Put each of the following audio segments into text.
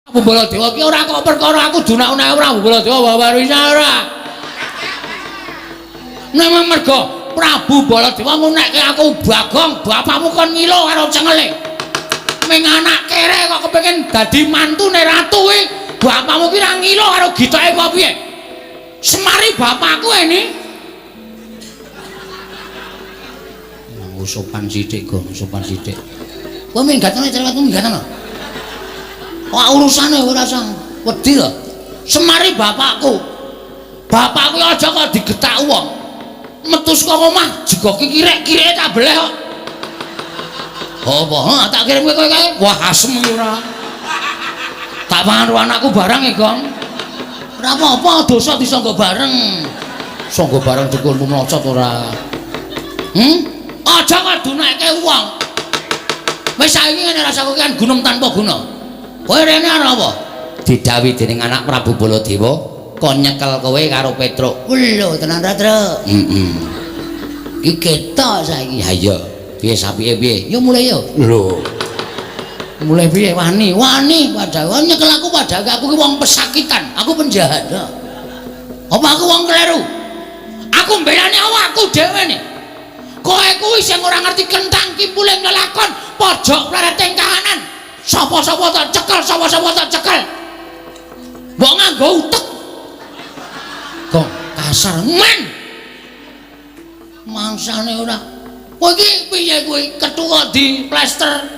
Prabu Baladewa ki ora kok perkara aku dunak-unake Prabu Baladewa wawarisa ora. Nek mergo Prabu Baladewa ngunekke aku Bagong, bapakmu kon ngilo karo cengele. Ming anak kere kok kepengin dadi mantune ratu kuwi, bapakmu ki ra ngilo karo gitoke apa piye? Semari bapakku ini. Nganggo sopan sithik, Gong, sopan sithik. Kowe minggatane cerewetmu minggatane. Wah urusane ora usah wedi lho. Semari bapakku. Bapakku aja kok digetak wong. Metu saka omah jego kikirek-kireke tak beleh kok. Apa? Ha tak kirim kowe kae. Wah asem iki ora. Tak pangan karo anakku barang e, Gong. Ora apa-apa, dosa disangga bareng. Sangga bareng dukunmu mlocot ora. Aja kok duneke wong. Wis saiki ngene rasaku kan gunung tanpa guna. Kowe rene arep apa? Didhawuhi dening anak Prabu Baladewa kon nyekel kowe karo Petruk. Lho tenan ra, Truk? Heeh. Iki ketok saiki. Ha iya. Piye sapike piye? Yo mulai yo. Lho. Mulai piye wani? Wani padahal nyekel aku padahal aku ki wong pesakitan, aku penjahat. Apa aku wong kleru? Aku mbelani awakku dhewe nih. Kowe kuwi sing ora ngerti kentang kimpuling lelakon pojok plereting kahanan. Sapa-sapa tak cekel, sapa-sapa tak cekel. Mbok nganggo utek. Kok kasar men. Mangsane ora. Kowe iki piye kuwi kethu kok di plester.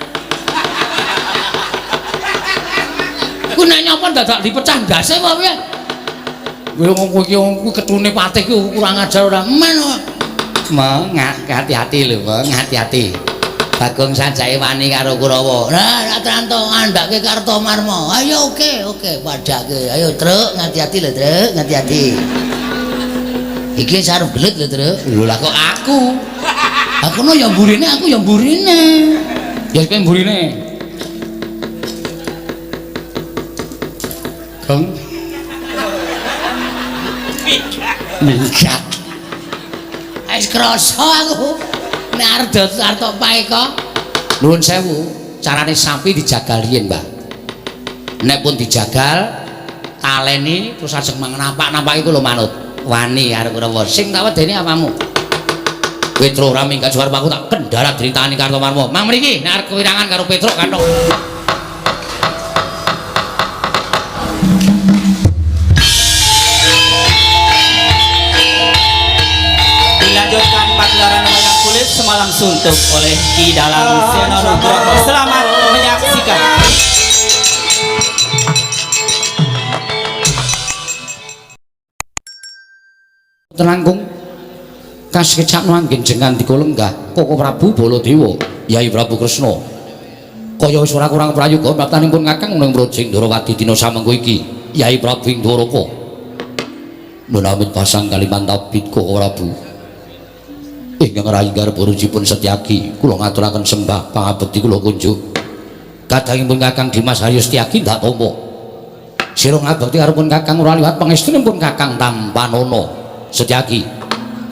Kuwi nek nyapa dadak dipecah ndase apa piye? Kowe wong kowe iki wong kuwi kethune patih ki kurang ajar ora men kok. Meng hati-hati lho, Meng, hati-hati. Bagong sajake wani karo Kurawa. Lah, ra tranto ngandhake Kartomarma. Ayo oke, oke, padhake. Ayo, Truk, ngati-hati lho, Truk, ngati-hati. Iki sarep gelut lho, Truk. Lho lah kok aku. Aku no ya mburine, aku ya mburine. Ya kowe mburine. Gong. Minggat. Wis krasa aku. Nek arep arep tok paeka. Nuwun sewu, carane sapi dijagal riyin, Mbah. Nek pun dijagal, taleni terus ajeng napak-napak iku lho manut. Wani karo Kurawa. Sing tak wedeni apamu? Petruk ora minggat suara aku tak kendharat dritani Kartomarma. Mang mriki nek arep kewirangan karo Petruk kathok. Dilanjutkan pagelaran wayang kulit semalam suntuk oleh Ki Dalang Seno Nugroho. Selamat menyaksikan. Telangkung kasekecakno anggen jengan dika lenggah Koko Prabu Baladewa Yai Prabu Kresna. Kaya wis ora kurang prayoga praptanipun Kakang ning Mrojing Ndorowati dina samengko iki Yai Prabu ing Dwaraka. Nun amit pasang Kalimantan Koko Prabu. Ingkang rayi garba rujipun Setyaki kula ngaturaken sembah pangabekti kula kunjuk. Kadangipun Kakang Dimas Haryo Setyaki ndak tampa. Sira ngabekti karepun Kakang ora liwat pangestunipun Kakang Tampanana Setyaki.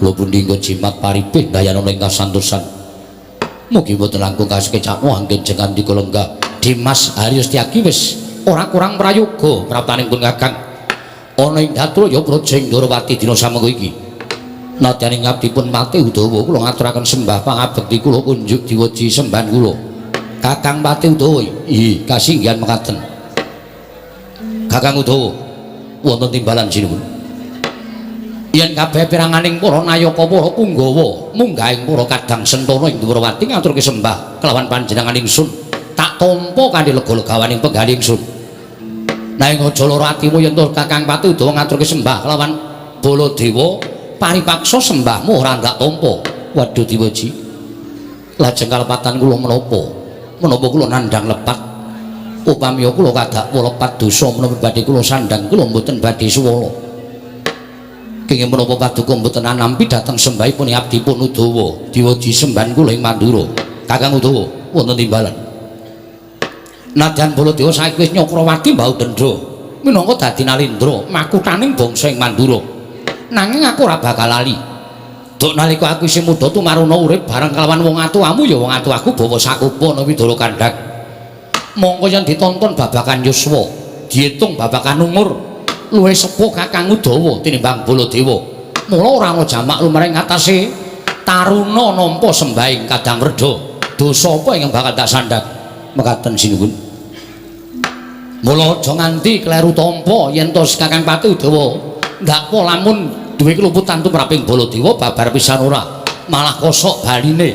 Kula pundi nggo jimat paripih dayanana ing kasantosan. Mugi mboten langkung kasekecakno anggen jengan dika lenggah Dimas Haryo Setyaki wis ora kurang prayoga praptanipun Kakang. Ana ing Datraya Projeng Ndorowati dina samengko iki. Nadyan ing ngabdipun Patih Udawa kula ngaturaken sembah pangabekti kula kunjuk diweji sembahan kula. Kakang Patih Udawa, ih kasinggihan mekaten. Kakang Udawa wonten timbalan sinuwun. Yen kabeh piranganing para nayaka para punggawa munggahing para kadang sentana ing Dwarawati ngaturke sembah kelawan panjenengan ingsun tak tampa kanthi lega-legawaning penggalih ingsun. Nanging aja lara atimu yen to Kakang Patih Udawa ngaturke sembah kelawan Baladewa paripaksa sembahmu ora ndak tampa. Waduh diweji. Lajeng kalepatan kula menapa? Menapa kula nandhang lepat? Upami kula kadakwa lepat dosa menapa badhe kula sandhang kula mboten badhe suwala. Kenging menapa paduka mboten anampi dhateng sembahipun abdipun Udawa. Diweji sembahan kula ing Mandura. Kakang Udawa wonten timbalan. Nadyan Baladewa saiki wis nyakrawati mbau dendra minangka dadi nalindra makuthaning bangsa ing Mandura. Nanging aku ora bakal lali. Duk nalika aku isih muda tumaruna urip bareng kelawan wong atuwamu ya wong atuwaku bawa sakupa ana Widara Kandhang. Mongko yen ditonton babagan yuswa. Diitung babagan umur luwih sepuh Kakang Udawa tinimbang Baladewa. Mula ora ana jamak lumaring ngatasé taruna nampa sembahing Kadang Werda. Dosa apa ingkang bakal tak sandhak? Mekaten sinuwun. Mula aja nganti kleru tampa yen to Kakang Pati Udawa ndakwa lamun duwe keluputan tumraping Baladewa babar pisan ora, malah kosok baline.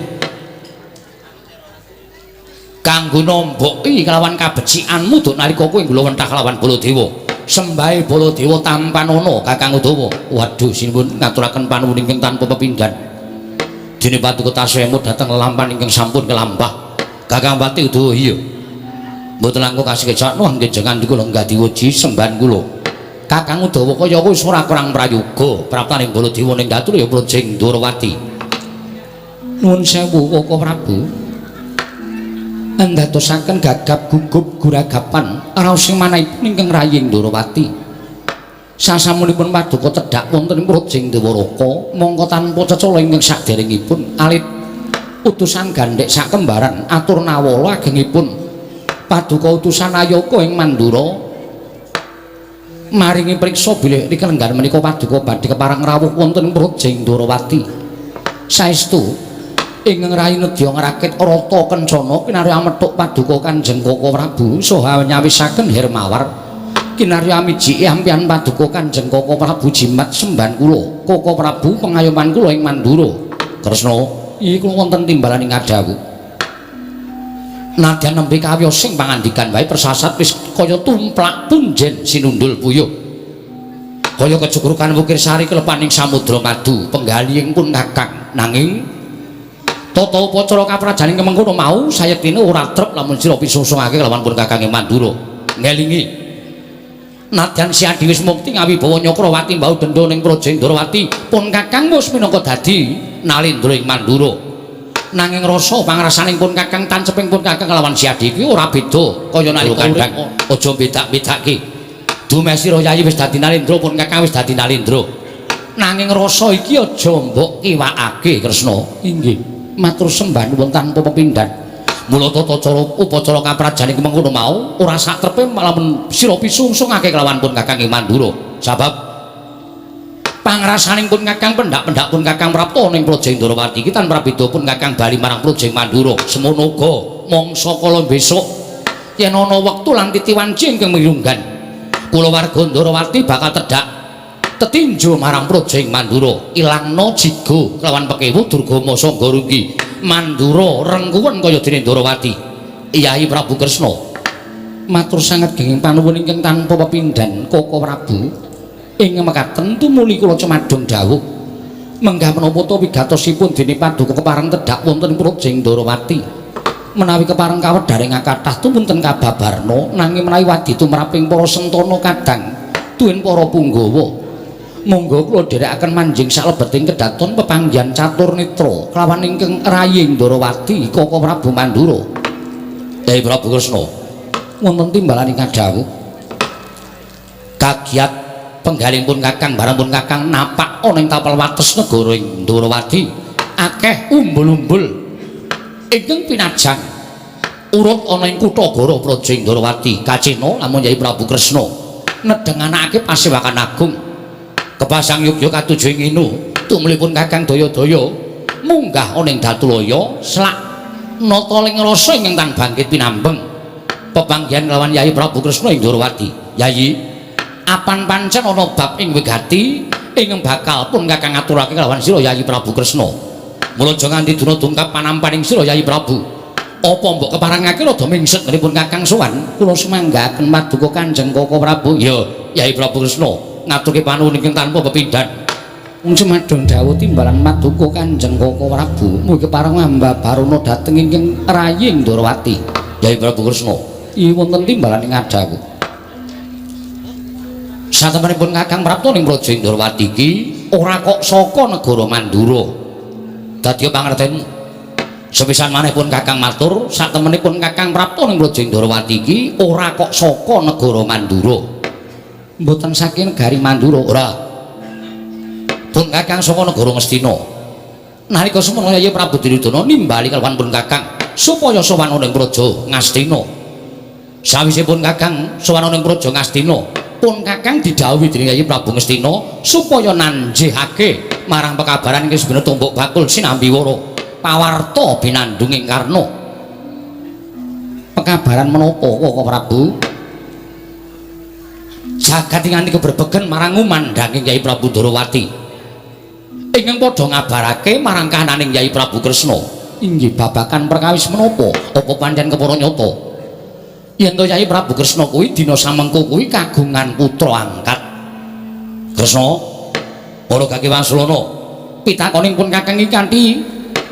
Kanggo nomboki kelawan kabecikanmu duk nalika kowe nggulawentah kelawan Baladewa. Sembahe Baladewa tampanana Kakang Udawa. Waduh, sinuwun ngaturaken panuwun ingkang tanpa pepindhan. Dene paduka tasih emut dhateng lelampan ingkang sampun kelampah. Kakang Pati Udawa iya. Mboten langkung kasekecakno anggen kula lenggah diwuji sembahan kula. Kakang Udawa kaya wis ora kurang prayoga praptaning Baladewa ning datur ya Brajing Ndorowati. Nuwun sewu Koko Prabu. Andadosaken gagap gugup guragapan raos sing manahipun ingkang raying Ndorowati. Sasampunipun paduka tedhak wonten ing Brajing Dwaraka, mongko tanpa cecala ingkang saderengipun alit utusan gandhek sakembaran atur nawala agengipun paduka utusan Ayaka ing Mandura maringi priksa bilih rikelenggan menika paduka badhe kepareng rawuh wonten ing Brajing Ndorowati. Saestu ingkang rayi nedya ngrakit rata kencana kinarya methuk paduka Kanjeng Koko Prabu saha nyawisaken Hermawar kinarya mijiki ampihan paduka Kanjeng Koko Prabu jimat sembahan kula Koko Prabu pengayoman kula ing Mandura. Kresna iki kula wonten timbalan ing ngadhawuh. Nadyan nembe kawiyos sing pangandikan wae persasat wis kaya tumplak punjen sinundul puyuh. Kaya kejugrukan wukir sari klepaning samudra madu penggalihing pun Kakang. Nanging tata upacara kaprajan ing mengkono mau sayektine ora trep lamun sira pisungsungake kelawan pun Kakang ing Mandura. Ngelingi. Nadyan si Adi wis mukti ngawibawa Nyakrawati mbau denda ning Praja Ndrawati, pun Kakang wis minangka dadi nalendra ing Mandura. Nanging rasa pangrasaning pun Kakang tanceping pun Kakang kelawan si Adi iki ora beda kaya nalika kandhang. Aja bedak-bedake. Dumeh sira Yayi wis dadi nalendra, pun Kakang wis dadi nalendra. Nanging rasa iki aja mbok kiwakake, Kresna. Inggih. Matur sembah nuwun tanpa pepindhan. Mula tata cara upacara kaprajan ing mengkono mau ora sakrepe lamun sira pisungsungake kelawan pun Kakang ing Mandura. Sabab pangrasaning pun Kakang pendak-pendak pun Kakang prapta ning Praja Ndrawati iki tanpa beda pun Kakang bali marang Praja Mandura. Semono uga mangsa kala besok yen ana wektu lan titi wanci ingkang mirunggan kulawarga Ndrawati bakal tedhak tetinju marang Praja Mandura, ilangna jigo kelawan pekewu Durgama Sangga Runggi. Mandura rengkuwen kaya dene Ndrawati. Yayi Prabu Kresna matur sanget genging panuwun ingkang tanpa pepindhan Koko Prabu. Ing mekaten tumuli kula cemadung dawuh menggah menapa ta wigatosipun dene paduka kepareng tedhak wonten Praja Ndrawati. Menawi kepareng kawedharing kathah tumunten kababarna, nanging menawi wadi tumraping para sentana kadang tuwin para punggawa, monggo kula dherekaken manjing salebeting kedaton pepanggihan catur netra kelawan ingkang raying Ndrawati Koko Prabu Mandura. Yayi Prabu Kresna wonten timbalan ing kadhawuh kagiat penggalih pun Kakang bareng pun Kakang napak ana ing tapel wates negara ing Ndrawati akeh umbul-umbul ingkang pinajang urut ana ing kutha Goro Praja Ndrawati. Kacena lamun Yayi Prabu Kresna nedhenganake pasewakan agung kepasang yogya katuju ing inu tumlipun Kakang daya-daya munggah ana ing Datulaya selak nata ing rasa ingkang tan bangkit pinambeng pepanggihan kelawan Yayi Prabu Kresna ing Ndrawati. Yayi, apan pancen ana bab ing wigati ingkang bakal pun Kakang ngaturake kelawan sira Yayi Prabu Kresna. Mula aja nganti duna dungkap panampaning sira Yayi Prabu. Apa mbok keparengake rada mingset pun Kakang sowan? Kula sumanggaken paduka Kanjeng Koko Prabu. Ya, Yayi Prabu Kresna ngaturke panuwun ingkang tanpa pepindhan. Mung semadong dawuh timbalan paduka Kanjeng Koko Prabu, mugi kepareng hamba barana dhateng ingkang raying Ndrawati. Yayi Prabu Kresna, iki wonten timbalan ing ngadhawuh. Satemenipun Kakang prapta ning Praja Ndrawati iki ora kok saka negara Mandura. Dadi pangertenmu. Sepisan maneh pun Kakang matur, satemenipun Kakang prapta ning Praja Ndrawati iki ora kok saka negara Mandura. Mboten saking negari Mandura, ora. Pun Kakang saka negara Ngastina. Nalika semono Yayi Prabu Duryudana nimbali kelawan pun Kakang supaya sowan ana ing Praja Ngastina. Sawise pun Kakang sowan ning Praja Ngastina, pun Kakang didhawuhi dening Yayi Prabu Ngastina supaya nanjihake marang pekabaran ing sebenere tumbuk bakul sinambi wara pawarta binandunging Karna. Pekabaran menapa Koko Prabu? Jagat nganti kebrebegen marang ngumandhanging Yayi Prabu Ndorowati. Ingkang padha ngabarake marang kananing Yayi Prabu Kresna. Inggih babagan perkawis menapa? Apa pancen kepara nyata? Yen to Yayi Prabu Kresna kuwi dina samengko kuwi kagungan putra angkat. Kresna, para kaki Wasulana, pitakoning pun Kakang iki kanthi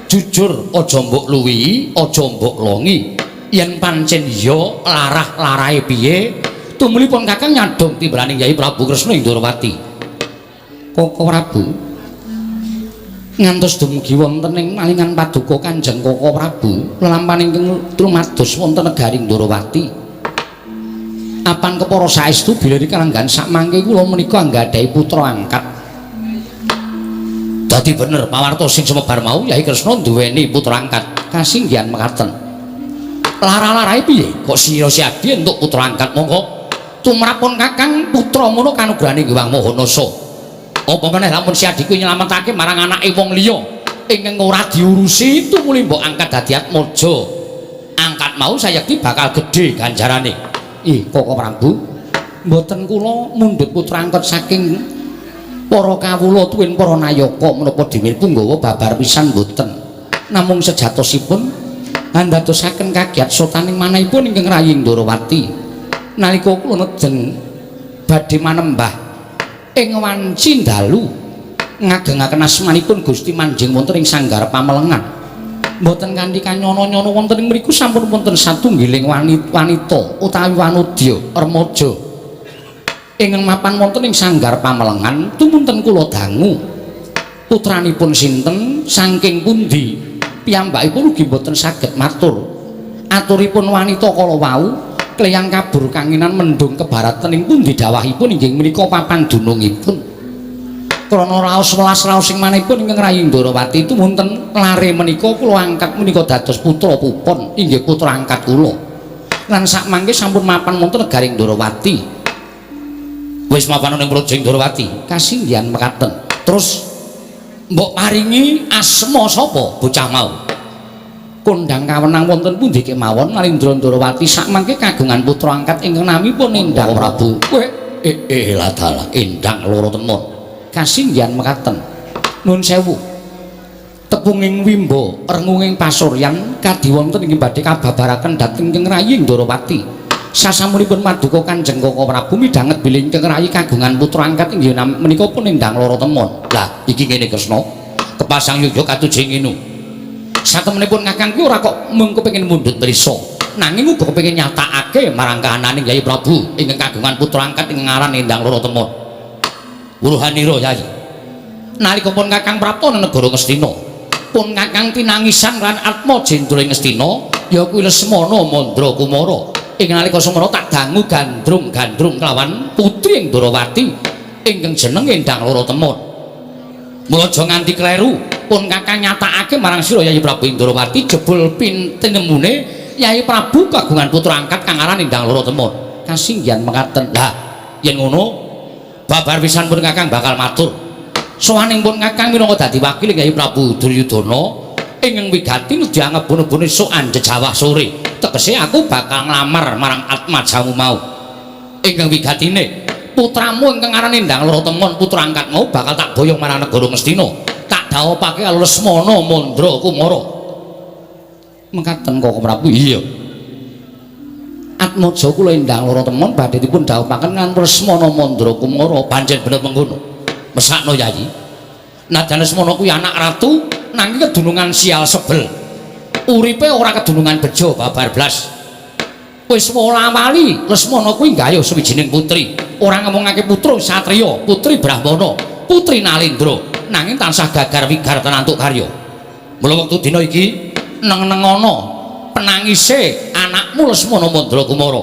jujur, aja mbok luwihi, aja mbok longi. Yen pancen iya, larah-larahe piye? Tumuli pun Kakang nyadong timbalaning Yayi Prabu Kresna ing Ndorowati. Koko Prabu, ngantos dumugi wonten ing malingan paduka Kanjeng Koko Prabu lelampahan ingkang lumados wonten negari Ndorowati. Apan kepara saestu bilih kalanggan sakmangke kula menika anggadhahi putra angkat. Dadi bener pawarta sing sumebar mau Yayi Kresna duweni putra angkat. Kasinggihan mekaten. Lara-larahe piye? Kok sira siadi entuk putra angkat monggo? Tumrap pun Kakang putra ngono kanugrahane Hyang Maha Nasa. Apa meneh lamun si Adi kuwi nyelametake marang anake wong liya ingkang ora diurusi tumuli mbok angkat dadi atmaja. Angkat mau sayekti bakal gedhe ganjarane. Ih, Koko Prabu, mboten kula mundhut putra angkat saking para kawula tuwin para nayaka menapa dhewe punggawa babar pisan mboten. Namung sejatosipun andadosaken kagiat sotaning manahipun ingkang rayi Ndorowati. Nalika kula nedeng badhe manembah ing wanci dalu ngagengaken asmanipun Gusti manjing wonten ing sanggar pamelengan. Mboten kanthi kanyono-nyono wonten ing mriku sampun wonten satunggiling wanita utawi wanodya remaja ingkang mapan wonten ing sanggar pamelengan tumunten kula dangu. Putranipun sinten, saking pundi, piyambakipun ugi mboten saged matur. Aturipun wanita kala wau kleyang kabur kanginan mendung kebaratan ing pundi dawahipun inggih menika papan dunungipun. Krana raos welas raos ing manahipun ingkang rayi Ndorowati tumunten lare menika kula angkat menika dados putra pupon, inggih putra angkat kula. Lan sakmangke sampun mapan wonten negari Ndorowati. Wis mapan ning Praja Ndorowati, kasinggihan mekaten. Terus mbok paringi asma sapa bocah mau? Kondhang kawenang wonten pundi kemawon Nalindra Ndorowati sakmangke kagungan putra angkat ingkang namipun Endang Prabu. Kowe ladalah Endang loro temon. Kasinggihan mekaten. Nun sewu. Tepunging wimba rengunging pasuryan kadi wonten ing badhe kababaraken dhateng ingkang rayi Ndorowati. Sasampunipun paduka Kanjeng Koko Prabu midhanget bilih ingkang rayi kagungan putra angkat inggih menika pun Endang loro temon. Lah iki ngene Kresna. Kepasang yogya katujeng ngene. Satemenipun Kakang kuwi ora kok mung kepengin mundhut prisa, nanging uga kepengin nyatakake marang kahananing Yayi Prabu ingkang kagungan putra angkat ingkang aran Endang Loro Temon. Wuruhanira Yayi. Nalika pun Kakang prapta nang negara Ngastina, pun Kakang tinangisan lan Atma Jendra ing Ngastina, ya kuwi Lesmana Mandra Kumara. Ing nalika semana tak dangu gandrung-gandrung kelawan putri ing Ndorowati ingkang jeneng Endang Loro Temon. Mula aja nganti kleru, pun Kakang nyatakake marang sira Yayi Prabu Ndorowati jebul pintenemune Yayi Prabu kagungan putra angkat kang aran Endang Loro Temon. Kasinggihan mekaten. Lah, yen ngono babar pisan pun Kakang bakal matur. Sowaning pun Kakang minangka dadi wakil Yayi Prabu Duryudana ingkang wigati nedhi angebon-ebon esuk anjejawah sore. Tegese aku bakal nglamar marang Atmajamu mau. Ingkang wigatine putramu ingkang aran Endang Loro Temon putra angkat mau bakal tak boyong marang negara Ngastina. Tak dhawupake karo Lesmana Mandra Kumara. Mekaten Koko Prabu. Iya. Atmaja kula Endang Loro Temon badhe dipun dhawupaken kan Lesmana Mandra Kumara. Pancen bener mengkono. Mesakno Yayi. Najan Lesmana kuwi anak ratu nanging kedunungan sial sebel. Uripe ora kedunungan bejo babar blas. Wis wola-wali Lesmana kuwi nggayuh sawijining putri. Ora ngomongake putra satriya, putri Brahmana, putri Nalendra, nanging tansah gagar wigar tenantuk karya. Mula wektu dina iki neng-nengono penangise anakmu Lesmana Mandra Kumara.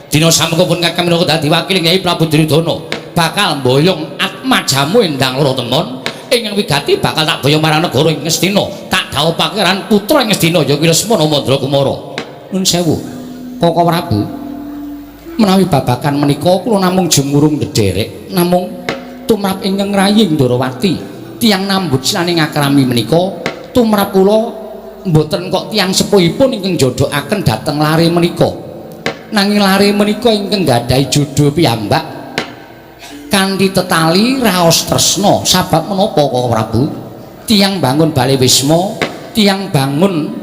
Dina samengko pun Kakang minangka dadi wakil Kyai Prabu Duryudana bakal mboyong atmajamu Endang Loro Temon ingkang wigati bakal tak boyong marang negara ing Ngastina. Tak dhawupake ran putra ing Ngastina ya kuwi Lesmana Mandra Kumara. Nun sewu. Koko Prabu. Menawi babakan menika kula namung jemurung ndederek, namung tumrap ingkang rayi Ndorowati, tiyang nambut sinaning akrami menika tumrap kula mboten kok tiyang sepuhipun ingkang jodohaken dhateng lare menika. Nanging lare menika ingkang gadhahi jodho piyambak kanthi tetali raos tresna. Sabab menapa Koko Prabu? Tiyang bangun bale wisma, tiyang bangun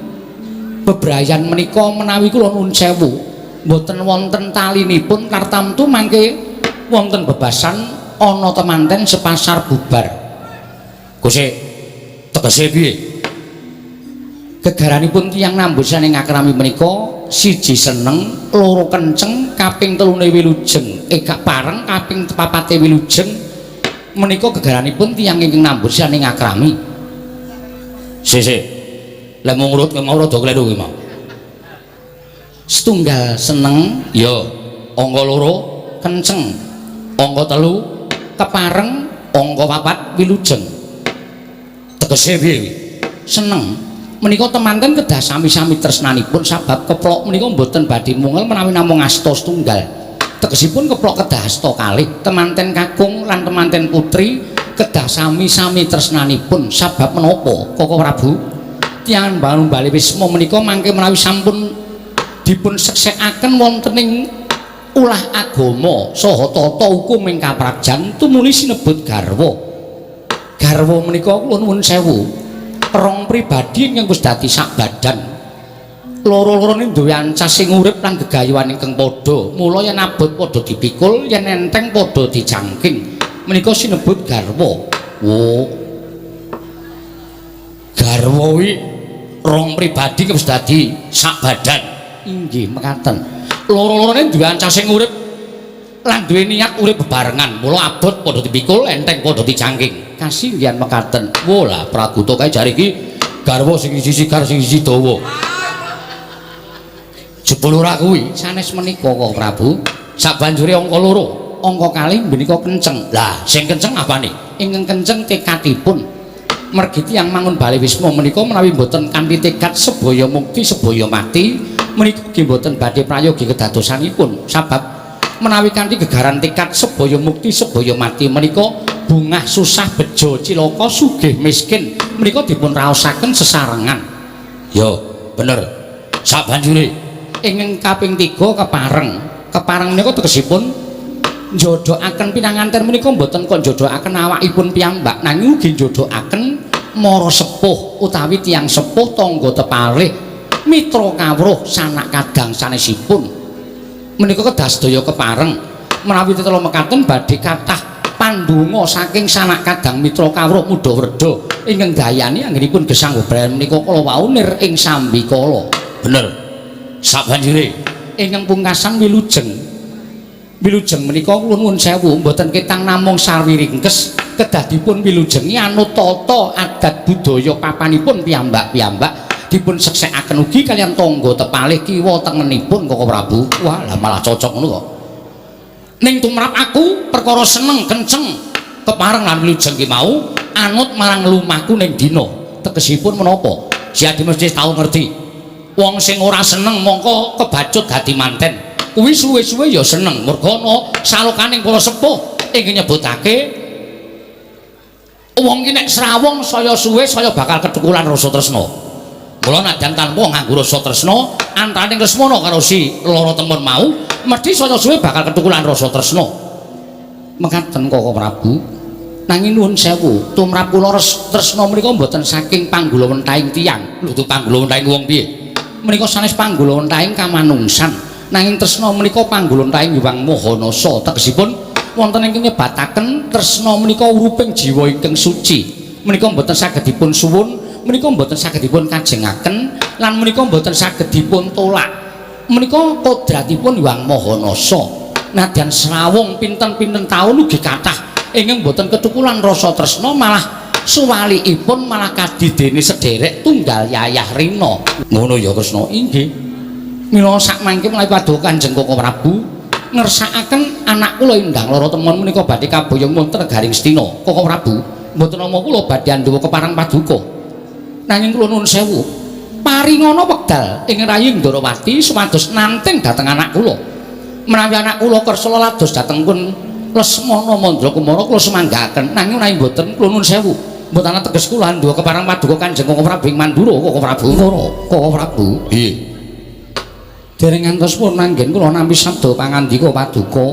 bebrayan menika menawi kula nuwun sewu mboten wonten talinipun tartamtu mangke wonten bebasan ana temanten sepasar bubar. Guse tegese piye? Gegaranipun tiyang nambut saning akrami menika siji seneng, loro kenceng, kaping telune wilujeng, gak pareng, kaping papate wilujeng. Menika gegaranipun tiyang ingkang nambut saning akrami. Sik. Lek mung ngurut mau rada kleru kuwi mau. Setunggal seneng, ya, angka loro kenceng, angka telu kepareng, angka papat wilujeng. Tegese piye kuwi? Seneng menika temanten kedah sami-sami tresnanipun, sabab keplok menika mboten badhe mungel menawi namung asta setunggal. Tegesipun keplok kedah asta kalih, temanten kakung lan temanten putri kedah sami-sami tresnanipun. Sabab menapa Koko Prabu? Tiyang bangun bali wisma menika mangke menawi sampun dipun seksekaken wonten ing ulah agama saha tata hukum ing kaprajan tumuli sinebut garwa. Garwa menika kula nuwun sewu, rong pribadi ingkang wis dadi sak badan. Loro-lorone duwe ancas sing urip lan gegayuhan ingkang padha. Mula yen abot padha dipikul, yen enteng padha dijangking. Menika sinebut garwa. Wo. Garwa kuwi rong pribadi wis dadi sak badan. Inggih mekaten. Loro-lorone duwe ancas sing urip lan duwe niat urip bebarengan. Mula abot padha dipikul, enteng padha dijangking. Kasinggihan mekaten. Wo lah Praguta kae jare iki garwa sing siji sigar sing siji dawa. Jebul ora kuwi sanes menika Koko Prabu. Sabanjure angka loro, angka kalih menika kenceng. Lah sing kenceng apane? Ingkang kenceng tekadipun. Mergi tiyang mangun bale wisma menika menawi mboten kanthi tekad sebaya mukti sebaya mati menika nggih mboten badhe prayogi kedadosanipun. Sabab menawi kanthi gegaran tekad sebaya mukti sebaya mati menika bungah susah bejo cilaka sugih miskin menika dipun raosaken sesarengan. Ya, bener. Sabanjure ingkang kaping 3 kepareng. Kepareng menika tegesipun njodokaken pinanganten menika mboten kok njodokaken awakipun piyambak, nanging ugi njodokaken mara sepuh utawi tiyang sepuh, tangga tepalih, mitra kawruh, sanak kadang sanesipun. Menika kedah sedaya kepareng. Menawi tetela mekaten badhe kathah pandonga saking sanak kadang mitra kawruh mudha wredha ingkang dayani anggenipun gesang bebrayan menika kala wau nir ing sambikala. Bener. Sabanjure ingkang pungkasan wilujeng. Wilujeng menika kula nuwun sewu mboten ketang namung sarwi ringkes, kedah dipun wilujengi anut tata adat budaya papanipun piyambak-piyambak, dipun seksekaken ugi kaliyan tangga tepalih kiwa tengenipun Koko Prabu. Wah, lah malah cocok ngono kok. Ning tumrap aku perkara seneng, kenceng, kepareng lan wilujeng ki mau anut marang lumaku ning dina. Tegesipun menapa? Si Adi mesti tau ngerti. Wong sing ora seneng mongko kebacut dadi manten. Kuwi suwe-suwe ya seneng merga ana salokaning para sepuh ingkang nyebutake wong ki nek srawung saya suwe saya bakal kethukulan rasa tresna. Mula nadyan tanpa nganggo rasa tresna antaraning Lesmana karo si Lara Temon mau mesti saya suwe bakal kethukulan rasa tresna. Mekaten Koko Prabu. Nanging nuwun sewu, tumrap kula tresna menika mboten saking panggulawentahing tiyang. Lho, panggulawentahing wong piye? Menika sanes panggulawentahing kamanungsan. Nanging tresna menika panggulawentahing Hyang Maha Nasa. Tegesipun wonten ingkang nyebataken tresna menika uruping jiwa ingkang suci. Menika mboten saged dipun suwun, menika mboten saged dipun kajengaken, lan menika mboten saged dipun tolak. Menika kodratipun Hyang Maha Nasa. Nadyan srawung pinten-pinten taun ugi kathah ingkang mboten ketukulan rasa tresna, malah suwalikipun malah kadidene sederek tunggal yayah rina. Ngono ya Kresna? Inggih. Mila sakmangke menawi paduka Kanjeng Koko Prabu ngersakaken anak kula Indang Lara Temon menika badhe kaboyong wonten negaring Astina. Koko Prabu, mboten nama kula badhe anduwa kepareng paduka. Nanging kula nuwun sewu, paringana wekdal ing rayi Ndorowati supados nanting dhateng anak kula. Menawi anak kula kersa lados dhateng pun Lesmana Mandra Kumara kula semanggaken. Nanging menawi mboten kula nuwun sewu. Mboten ana teges kula anduwa kepareng paduka Kanjeng Koko Prabu ing Mandura, Koko Prabu. Koko Prabu. Nggih. Dereng ngantos pun anggen kula nampi sabda pangandika paduka.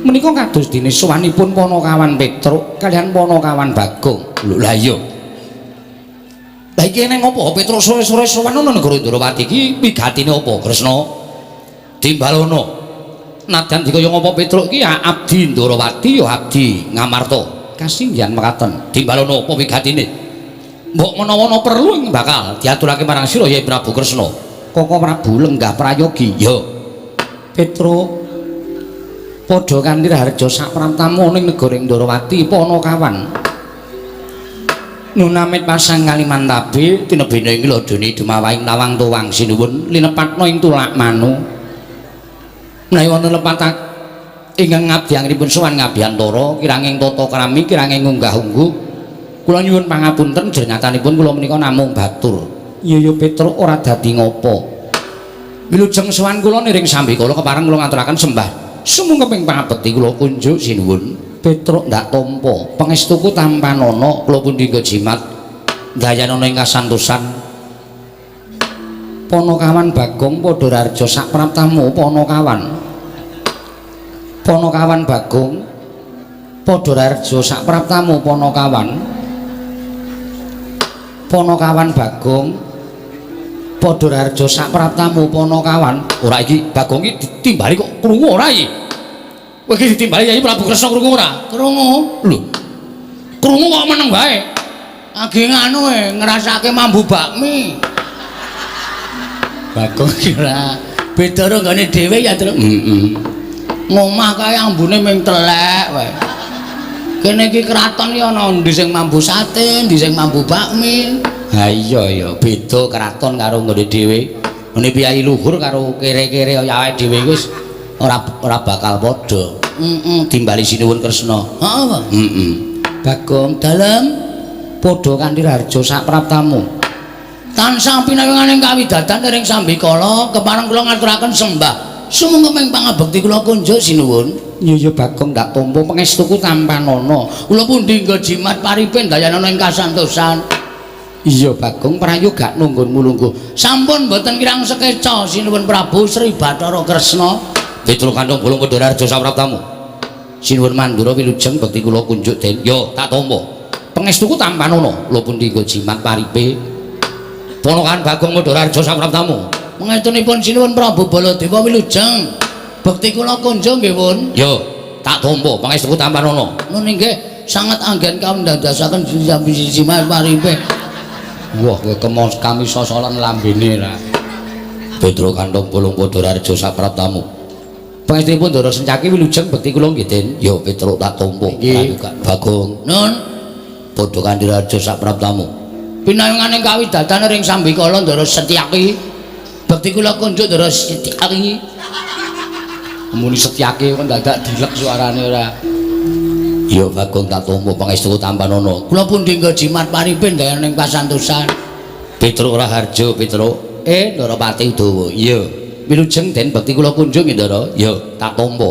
Menika kados dene sowanipun Panakawan Petruk kaliyan Panakawan Bagong. Lho lah iya. Lah iki eneng apa Petruk sore-sore sowan ana negara Ndrawati iki wigatine apa Kresna? Timbalono. Nadyan dikaya ngapa Petruk iki ya abdi Ndrawati ya abdi Ngamarta. Kasinggihan mekaten. Timbalono apa wigatine? Mbok menawa ana perlu ing bakal diaturake marang sira ya Prabu Kresna. Koko Prabu lenggah prayogi. Ya. Petruk padha kanthi raharja sapraptamu ning negara Ndrawati Panakawan. Nunamit pasang Kalimantabe tinebene ing ladone dumawahing lawang tuwang sinuwun linepatna ing tulak manu. Menawi wonten lepat ingkang ngabdi sowan ngabiyantara kiranging tata krami kiranging unggah-ungguh kula nyuwun pangapunten jernyatanipun kula menika namung batur. Iya ya Petruk ora dadi ngopo. Wilujeng sowan kula niring sambikala kepareng kula ngaturaken sembah sumungkeping pangabekti kula kunjuk sinuwun. Petruk ndak tampa pangestuku tampanana kula pundi jimat dayanana ing kasantosan. Panakawan Bagong padha raharja sapraptamu Panakawan. Panakawan Bagong padha raharja sapraptamu Panakawan. Panakawan Bagong padha raharja sapraptamu Panakawan. Ora iki Bagong iki ditimbali kok krungu ora iki? Kowe iki ditimbali Yayi Prabu Kresna krungu ora? Krungu. Lho. Krungu kok meneng wae. Age nganu e ngrasake mambu bakmi. Bagong kira beda karo nggone dhewe ya, Truk. Heeh. Ngomah kae ambune ming telek wae. Kene iki kraton iki ana endi sing mambu sate, endi sing mambu bakmi. Ha iya ya, beda kraton karo nggone dhewe. Ngene piyayi luhur karo kere-kere kaya awake dhewe wis ora ora bakal padha. Heeh. Timbali sinuwun Kresna. Heeh, Pak. Heeh. Bagong Dalem padha kanthi raharja sapraptamu. Tansah pinanganing kawidadan ring sambikala kepareng kula ngaturaken sembah sumungkeping pangabekti kula kunjuk sinuwun. Iya ya Bagong ndak tampa pangestuku tampanana. Kula pundi nggo jimat paripe dayanana ing kasantosan. Iya Bagong prayoga nunggunmu lungguh. Sampun mboten kirang sekeca sinuwun Prabu Sri Bathara Kresna. Petruk kantong bolong padha raharja sapraptamu. Sinuwun Mandura wilujeng bekti kula kunjuk den. Yo tak tampa. Pangestuku tampanana. Kula pundi nggo jimat paripe. Ponokan Bagong padha raharja sapraptamu. Pangestunipun sinuwun Prabu Baladewa wilujeng. Bekti kula kunjuk nggih pun. Yo tak tampa pangestuku tampanana. Nun inggih sanget anggen kawundadosaken jimat paripe. Wah kowe kemos kami sosolan lambene ra. Petruk kantong bolong padha raharja sapraptamu. Pangestunipun Ndara Sencaki wilujeng bekti kula nggih Den. Yo Petruk tak tampa. Nggih. Bagong. Nun Padha kanthi raharja sapraptamu. Pinanganing kawidadan ring sambikala Ndara Setyaki. Bekti kula kunjuk Ndara Setyaki. Muni Setyaki kok dadak dilek suarane ora. Ya Bagong tak tampa pangestuku tampanana. Kula pundi nggo jimat paripe ndayaning kasantosan. Petruk Raharja Petruk. Ndara Pati Udawa. Iya. Wilujeng Den bekti kula kunjuk nggih Ndara. Ya tak tampa.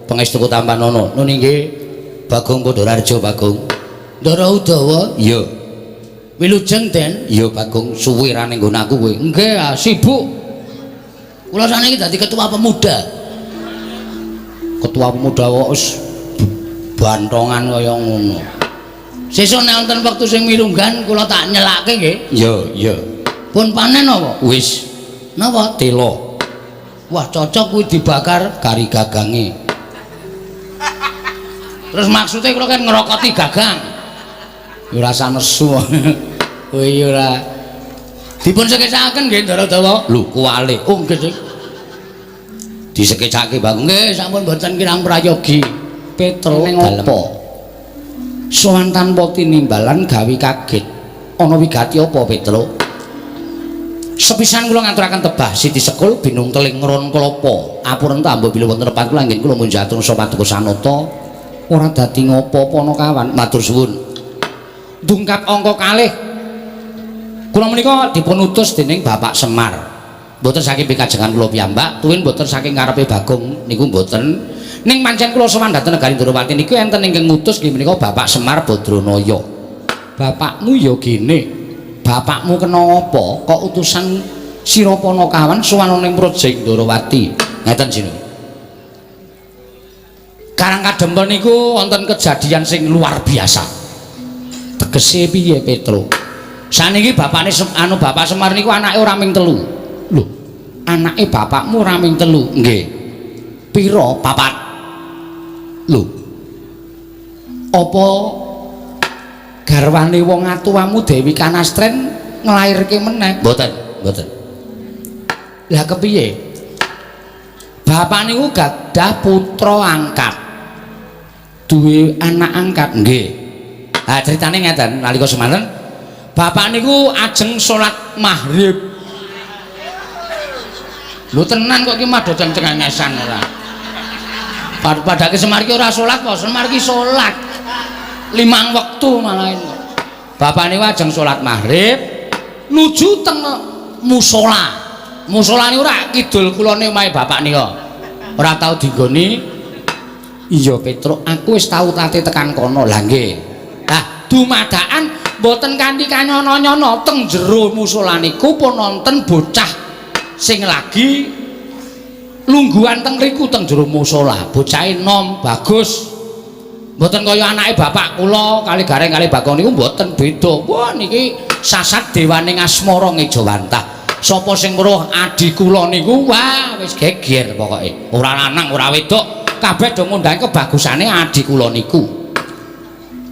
Pangestuku tampanana. Nun inggih. Bagong padha raharja Bagong. Ndara Udawa. Iya. Wilujeng Den. Iya Bagong suwe ra ning nggon aku kowe. Nggih, ah, sibuk. Kula saniki dadi ketua pemuda. Ketua pemuda kok wis bantongan kaya ngono. Sesuk nek wonten wektu sing mirunggan kula tak nyelake nggih. Iya, iya. Pun panen apa? Wis Napa? telo Wah, cocok kuwi dibakar kari gagange. Terus maksudnya kula kan ngerokoti gagang. Ya ora usah nesu. Kowe ya ora. Dipun sekecakaken nggih Ndara Dawa. Lho, kuwale. Oh nggih, Dik. Disekecake Bagong. Nggih, sampun mboten kirang prayogi. Petro Ning dalem. apa? Sowan tanpa tinimbalan gawe kaget. Ana wigati apa Petro? Sepisan kula ngaturaken tebah Siti Sekul binung teling ron klapa. Apuren tambo bilih wonten lepat kula anggen kula munjatur paduka sanata. Ora dadi ngopo Panakawan. Matur suwun. Dungkap angka kalih. Kula menika dipun utus dening Bapak Semar. Mboten saking pikajengan kula piyambak, tuwin mboten saking karepe Bagong niku mboten. Ning pancen kula sowan dhateng negari Ndorowati niku enten ingkang ngutus nggih menika Bapak Semar Badranaya. Bapakmu ya gene. Bapakmu kena apa kok utusan sira Panakawan sowan ning Praja Ndorowati? Ngeten sini. Karang Kadempel niku wonten kejadian sing luar biasa. Tegese piye, Petro? Saniki bapakne anu Bapak Semar niku anake ora ming telu. Lho, anake bapakmu ora ming telu? Nggih. Pira? Papat. Lho. Apa garwane wong atuwamu Dewi Kanastren nglairke meneh? Mboten, mboten. Lah kepiye? Bapak niku gadah putra angkat. Duwe anak angkat? Nggih. Ha critane ngeten, nalika semanten bapak niku ajeng salat maghrib. Lho tenan kok iki mah do cengengesan ora. Padake Semar ki ora salat kok, Semar ki salat. Limang wektu malah kok. Bapak niku ajeng salat maghrib nuju teng musala. Musala niku ora kidul kulone omahe bapak nika. Ora tau dinggoni. Iya Petruk, aku wis tau tate tekan kono. Lah nggih. Lah dumadakan mboten kanthi kanyono-nyono teng jero musala niku pun wonten bocah sing lagi lungguhan teng riku teng jero musala. Bocahe nom, bagus. Mboten kaya anake bapak kula kali Gareng kali Bagong niku mboten, beda. Wah niki sasat dewaning asmara ngejawantah. Sapa sing weruh adi kula niku wah wis geger pokoke. Ora lanang ora wedok, kabeh do ngundang kebagusane adi kula niku.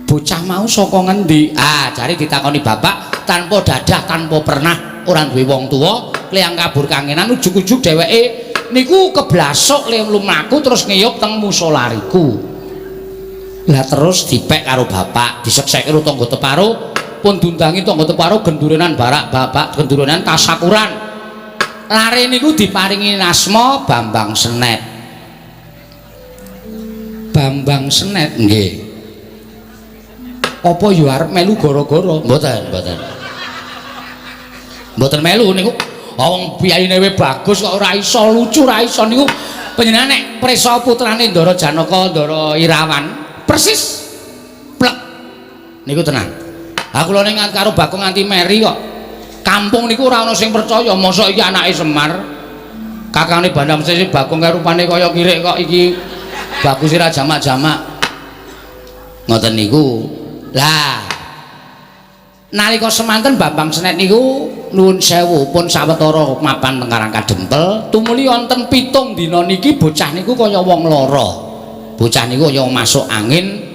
Bocah mau saka ngendi? Ah, jare ditakoni bapak tanpa dadah, tanpa pernah, ora duwe wong tuwa, kliyang kabur kangenan ujug-ujug dheweke niku keblasuk le lumaku terus ngiyup teng musala riku. Lah terus dipek karo bapak, disekseke karo tangga teparo, pun diundangi tangga teparo gendurenan barak bapak, gendurenan tasakuran. Lare niku diparingi asma Bambang Senet. Bambang Senet nggih. Apa ya arep melu gara-gara? Mboten, mboten. Mboten melu niku. Wong piyayine we bagus kok ora iso lucu, ora iso niku. Panjenengan nek prisa putrane Ndara Janaka, Ndara Irawan, persis plek niku tenan. Ha kula ning karo Bagong nganti meri kok. Kampung niku ora ana sing percaya, mosok iki anake Semar. Kakane Bandam Sesi Bagong kae rupane kaya kirik kok iki bagus ora jamak-jamak. Ngoten niku. Lah nalika semanten Bambang Senet niku nuwun sewu pun sawetara mapan teng Karang Kadempel, tumuli wonten 7 dina niki bocah niku kaya wong lara. Bocah niku kaya masuk angin,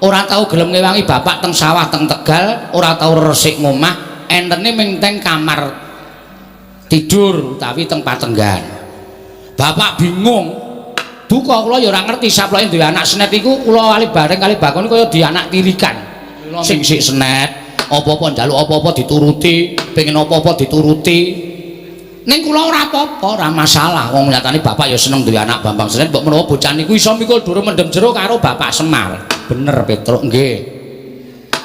ora tau gelem ngewangi bapak teng sawah teng Tegal, ora tau resik ngomah, entene ming teng kamar tidur utawi teng patenggan. Bapak bingung. Duka kula ya ora ngerti saploke duwe anak Senet iku kula kali bareng kali Bagong kaya di anak tirikan. Sing sik Senet, apa-apa njaluk apa-apa dituruti, pengen apa-apa dituruti. Ning kula ora apa-apa, ora masalah. Wong nyatane bapak ya seneng duwe anak Bambang Senet, mbok menawa bocah niku iso mikul dhuwur mendem jero karo Bapak Semar. Bener Petruk nggih.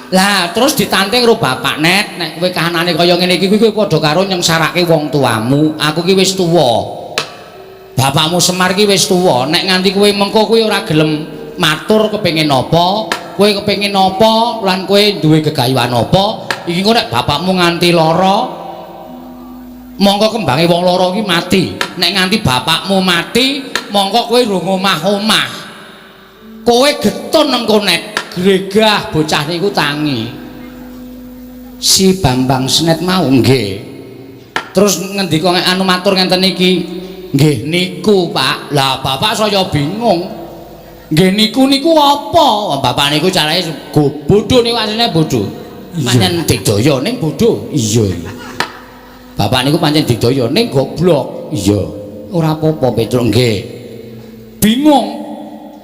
Lah terus ditanting karo bapak, "Net, nek kowe kahanane kaya ngene iki kowe padha karo nyengsarake wong tuamu. Aku ki wis tuwa. Bapakmu Semar ki wis tuwa, nek nganti kowe mengko kowe ora gelem matur kepengin apa, kowe kepengin apa lan kowe duwe gegayuhan apa, iki engko nek bapakmu nganti lara, mongko kembange wong lara iki mati. Nek nganti bapakmu mati, mongko kowe rung omah-omah. Kowe getun engko Net." Gregah bocah niku tangi. Si Bambang Senet mau nggih. Terus ngendika anu matur ngenten iki, "Nggih niku, Pak." Lah bapak saya bingung. Nggih niku niku apa? Bapak niku carane bodho niku asline bodho. Pancen digdaya ning bodho. Iya. Bapak niku pancen digdaya ning goblok. Iya. Ora apa-apa Petruk nggih. Bingung.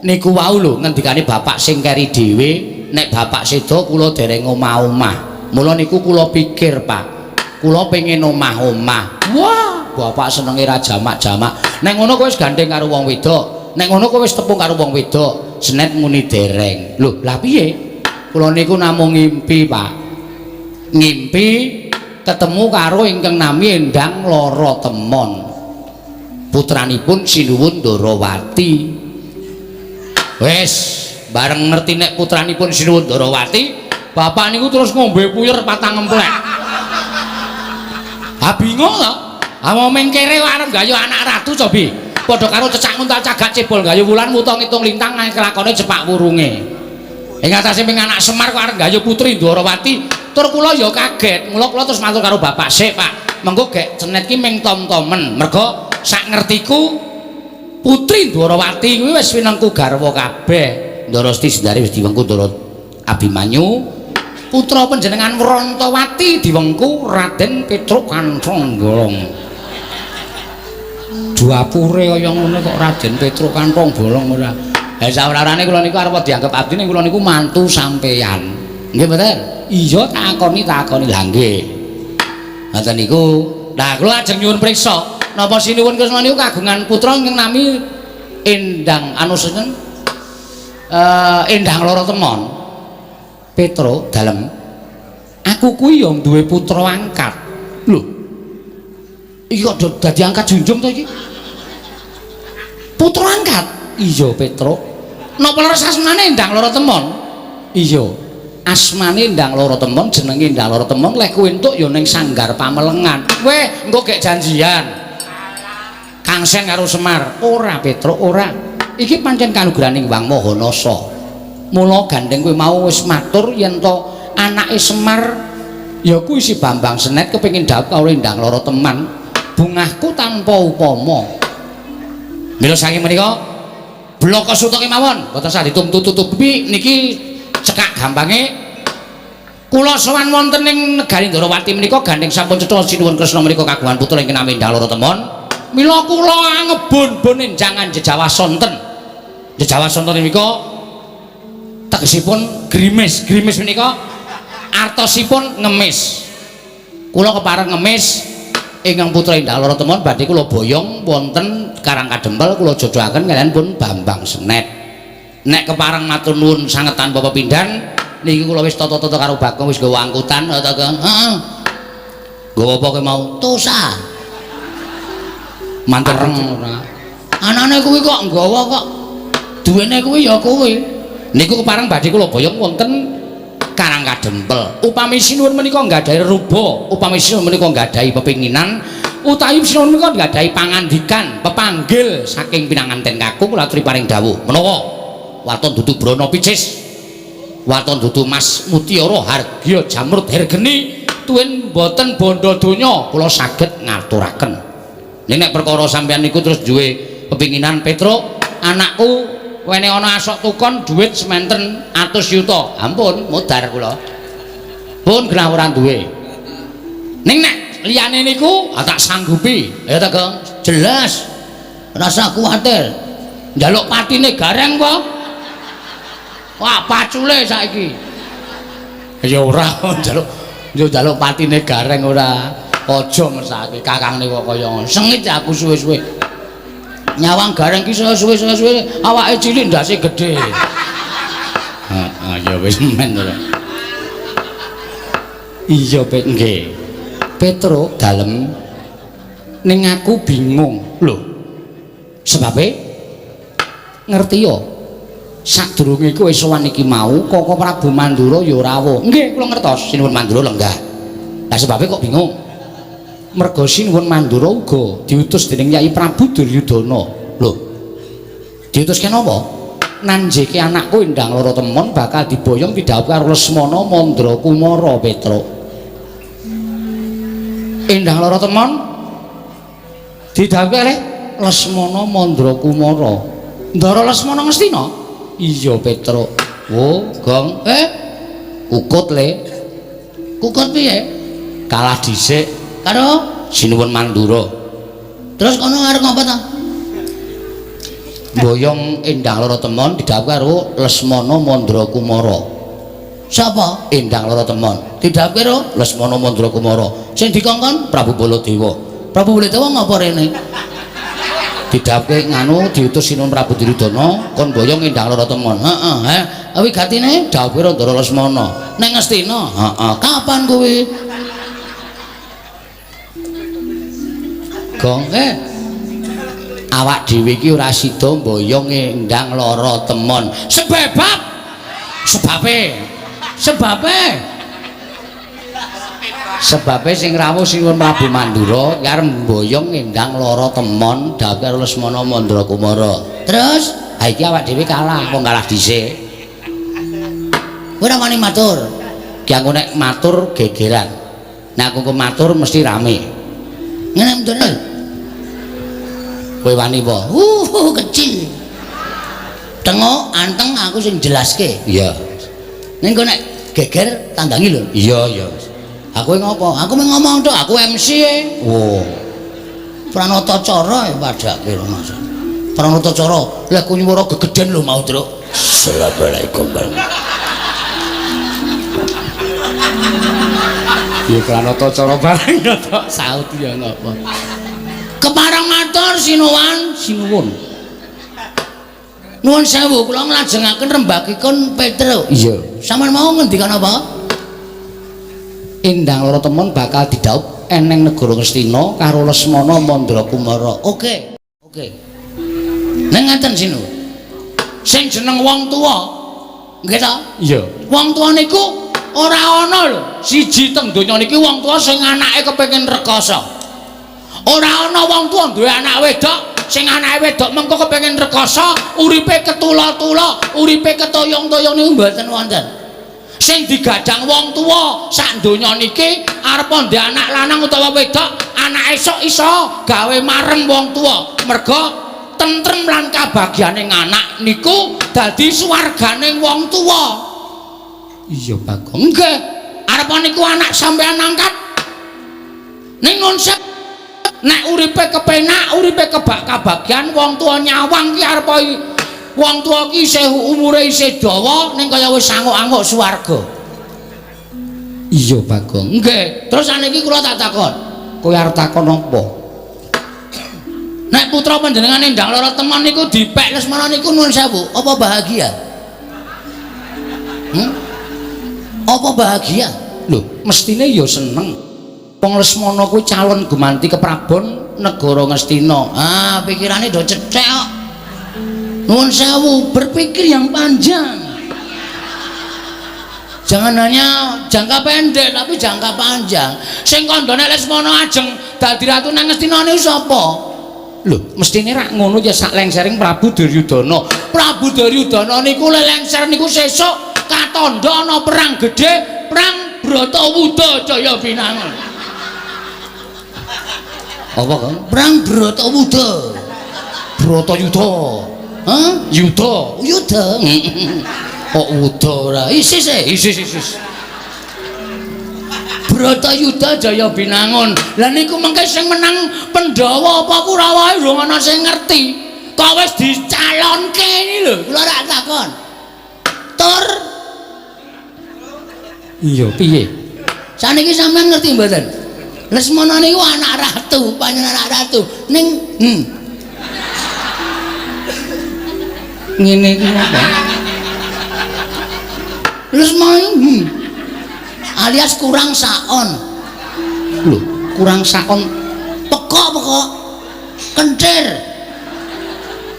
Niku wau lho ngendikane bapak sing keri dhewe, nek bapak seda kula dereng omah-omah. Mula niku kula pikir, Pak. Kula pengen omah-omah. Wah, bapak senenge ra jamak-jamak. Nek ngono kowe wis gandeng karo wong wedok. Nek ngono kowe wis tepung karo wong wedok. Senet muni dereng. Lho, lah piye? Kula niku namung ngimpi, Pak. Ngimpi Ketemu karo ingkang nami Endang Lara Temon. Putranipun Sinuwun Ndarawati. Wis, bareng ngerti nek putranipun Sinuwun Ndarawati, bapak niku terus ngombe puyer patang emplek. Ha bingung to. Ha meng kere arep gayo anak ratu cobi. Padha karo cecak nguntal cagak cebol gayo wulan wuta ngitung lintang nang kelakone cepak wurunge. Ing atase ming anak Semar kok arep gayo putri Ndwarawati, tur kula ya kaget. Mula kula terus matur karo bapak, "Sik, Pak. Mengko gek cenet ki ming tom-tomen." Mergo sak ngertiku putri Ndwarawati kuwi wis winengku garwa kabeh. Ndara Siti Sendari wis diwengku Ndara Abimanyu. Putra panjenengan Wrantawati diwengku Raden Petruk Kanthong Bolong. Duapure kaya ngono kok Raden Petruk Kanthong Bolong ora. Ha sawarane kula niku arep dianggep abdi ning kula niku mantu sampeyan. Nggih mboten? Iya takoni takoni. Lah nggih. Ngoten niku. Lah kula ajeng nyuwun priksa, napa Sinuwun Kresna niku kagungan putra ingkang nami Endang anu sinten? Endang Lara Temon. Petro dalem. Aku kuwi ya duwe putra angkat. Lho. Iki kok dadi angkat junjung to iki? Putra angkat? Iya, Petro. Napa leres asmane Endang Lara Temon? Iya. Asmane Endang Lara Temon, jenenge Endang Lara Temon, lek kowe entuk ya ning Sanggar Pamelengan. Weh, engko gek janjian. Kangsen karo Semar. Ora, Petro, ora. Iki pancen kanugrahaning Wang Maha Nasa. Mula gandeng kowe mau wis matur yen to anake Semar ya kuwi si Bambang Senet kepengin dhawuh karo Endang Lara Teman. Bungahku tanpa upama. Mila saking menika blaka suta kemawon, mboten sah ditumtu-tutupi niki cekak gampange kula sowan wonten ing negari Ndrawati menika gandeng sampun cetha Sinuwun Kresna menika kagungan putra ingkang nami Endang Lara Temon. Mila kula angebon-bon enjangan jejawa sonten. Jejawa sonten menika tegesipun grimis. Grimis menika artosipun ngemis. Kula kepareng ngemis ingkang putra Endang Lara Temon badhe kula boyong wonten Karang Kadempel kula jodohaken kaliyan pun Bambang Senet. Nek kepareng matur nuwun sanget tanpa pepindhan niki kula wis tata-tata karo Bagong wis nggawa angkutan ta Gong. Heeh. Nggawa apa kowe mau? Tosa. Manten ora. Anane kuwi kok nggawa kok. Duwene kuwi ya kuwi. Niku kepareng badhe kula boyong wonten Karang Kadempel. Upami sinuwun menika nggadahi ruba, upami sinuwun menika nggadahi pepinginan, utawi sinuwun menika nggadahi pangandikan, pepanggil saking pinanganten kakung kula aturi paring dawuh. Menawa waton dudu brana picis, waton dudu mas mutiara hargya jamrud hergeni, tuwin boten bondo donya kula saged ngaturaken. Nek nek perkara sampeyan niku terus duwe pepinginan Petruk, anakku wene ana asok tukon dhuwit sementen atus yuta. Ampun, modar kula. Pun genah ora duwe. Ning nek liyane niku ah, tak sanggupi. Ya ta, Gong? Jelas. Rasa kuwatir. Njaluk patine gareng apa? Wah, pacule saiki. Ya ora njaluk yo njaluk patine gareng ora. Aja mesake kakangne kok kaya ngono. Sengit aku suwe-suwe. Nyawang gareng ki suwe-suwe suwe awake cilik ndase gedhe. Heeh, ya wis men ora. Iya, Pet nggih. Petruk dalem ning aku bingung. Lho. Sebabe ngerti yo. Sadurunge kowe sowan iki mau Koko Prabu Mandura ya rawuh. Nggih, kula ngertos Sinuwun Mandura lenggah. Lah sebabe kok bingung? Merga Sinuwun Mandura uga diutus dening Yai Prabu Duryudana. Lho. Diutus kenapa? Nanjeke anakku Endang Lara Temon bakal diboyong didhawuhi karo Lesmana Mandra Kumara Petruk. Endang Lara Temon didhawuhi kalih Lesmana Mandra Kumara. Ndara Lesmana Ngastina? Iya Petruk. Wo, Gong. Kukut le. Kukut piye? Kalah dhisik Karo Sinuwun Mandura. Terus kono arep ngapa ta? Boyong Endang Lara Temon didhawuhi karo Lesmana Mandra Kumara. Sapa? Endang Lara Temon. Didhawuhi karo Lesmana Mandra Kumara. Sing dikongkon Prabu Baladewa. Prabu Baladewa ngapa rene? Didhawuhke nganu diutus Sinuwun Prabu Duryudana kon boyong Endang Lara Temon. Heeh, he. Wigatine dawuhe Ndara Lesmana. Ning Ngastina. Heeh. Kapan kuwi? Gong awak dhewe iki ora sida mboyong endang lara temon. Sebab sebabe sebabe sebabe sing rawuh Sinuwun Prabu Mandura ki arep mboyong endang lara temon dhawuh karo Lesmana Mandra Kumara. Terus ha iki awak dhewe kalah, wong kalah dhisik. Kowe ora wani matur. Ki aku nek matur gegeran. Nek aku matur mesti rame. Ngene mboten. Kowe wani apa? Kecil. Tengok anteng aku sing jelaske. Iya. Ning kok nek geger tandangi lho. Iya, iya. Aku ngopo? Aku mung ngomong tok, aku MC e. Oh. Pranata cara ya padake lho Mas. Pranata cara, lha ku nyuwara gegeden lho mau, Truk. Assalamualaikum warahmatullahi. Ya pranata cara bareng tok saut ya napa. Kepareng matur sinuwun, sinuwun. Nuwun sewu kula nglajengaken rembagipun Petruk. Iya. Sampeyan mau ngendikan apa? Endang lara temon bakal didhaup eneng negara Ngastina karo Lesmana Mandra Kumara. Oke. Oke. Ning ngaten sinuwun. Sing jeneng wong tuwa. Nggih ta? Iya. Wong tuwa niku ora ana lho. Siji teng donya niki wong tuwa sing anake kepengin rekoso. Ora ana wong tuwa duwe anak wedok sing anake wedok mengko kepengin rekoso, uripe ketula-tula, uripe ketoyong-toyong niku mboten wonten. Sing digadang wong tuwa sak donya niki arep ndek anak lanang utawa wedok, anak esuk iso gawe marem wong tuwa. Merga tentrem lan kabagyane anak niku dadi swargane wong tuwa. Iya, Bagong. Nggih. Arep niku anak sampean angkat. Ning konsep nek uripe kepenak, uripe kebak kabagyan, wong tuwa nyawang ki arep wong tuwa ki isih umure isih dawa ning kaya wis anguk-anguk swarga. Iya, Bagong. Nggih. Terus saniki kula tak takon. Kowe arep takon apa? Nek putra panjenengan Endang Lara Temon niku dipek Lesmana niku nuwun sewu, apa bahagia? Apa bahagia? Lho, mestine ya seneng. Wong Lesmana kuwi calon gumanti keprabon negara Ngastina. Ah, pikirane do cethek kok. Nuwun sewu, berpikir yang panjang. Jangan hanya jangka pendek tapi jangka panjang. Sing kandhane Lesmana ajeng dadi ratu nang Ngastina niku sapa? Lho, mestine rak ngono ya sak lengsering Prabu Duryudana. Prabu Duryudana niku lelengser niku sesuk katandha ana perang gedhe, perang Bratawuda Jaya Binangun. Apa, Kang? Perang Bratawuda. Bratayuda. Hah? Yuda. Yuda. Kok wuda ora? Isis e, isis isis. Bratayuda Jaya Binangun. Lah niku mengke sing menang Pandhawa apa Kurawa urung ana sing ngerti. Kok wis dicalonke iki lho, kula rak takon. Tur. Iya, piye? Saniki sampean ngerti mboten? Lesmana niku anak ratu, panjenengan anak ratu. Ning ngene iki apa? Lesmana alias kurang saon. Lho, kurang saon pekok-pekok kentir.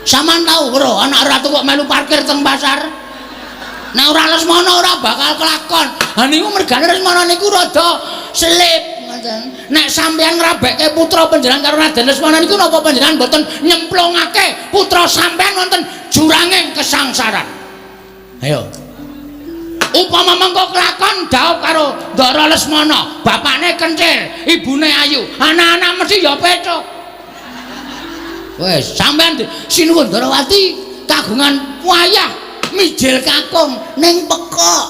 Sampean tau bro, anak ratu kok melu parkir teng pasar? Nek ora Lesmana ora bakal kelakon. Ha niku mergane Lesmana niku rada selip ngoten. Nek sampean ngrabekke putra panjenengan karo Raden Lesmana niku napa panjenengan mboten nyemplungake putra sampean wonten juranging kesangsaran? Ayo. Upama mengko kelakon dhaup karo Ndara Lesmana, bapakne kencil, ibune ayu, anak-anak mesti ya pecok. Wes, sampean sinuwun Ndarawati kagungan wayah mijil kakung ning pekok.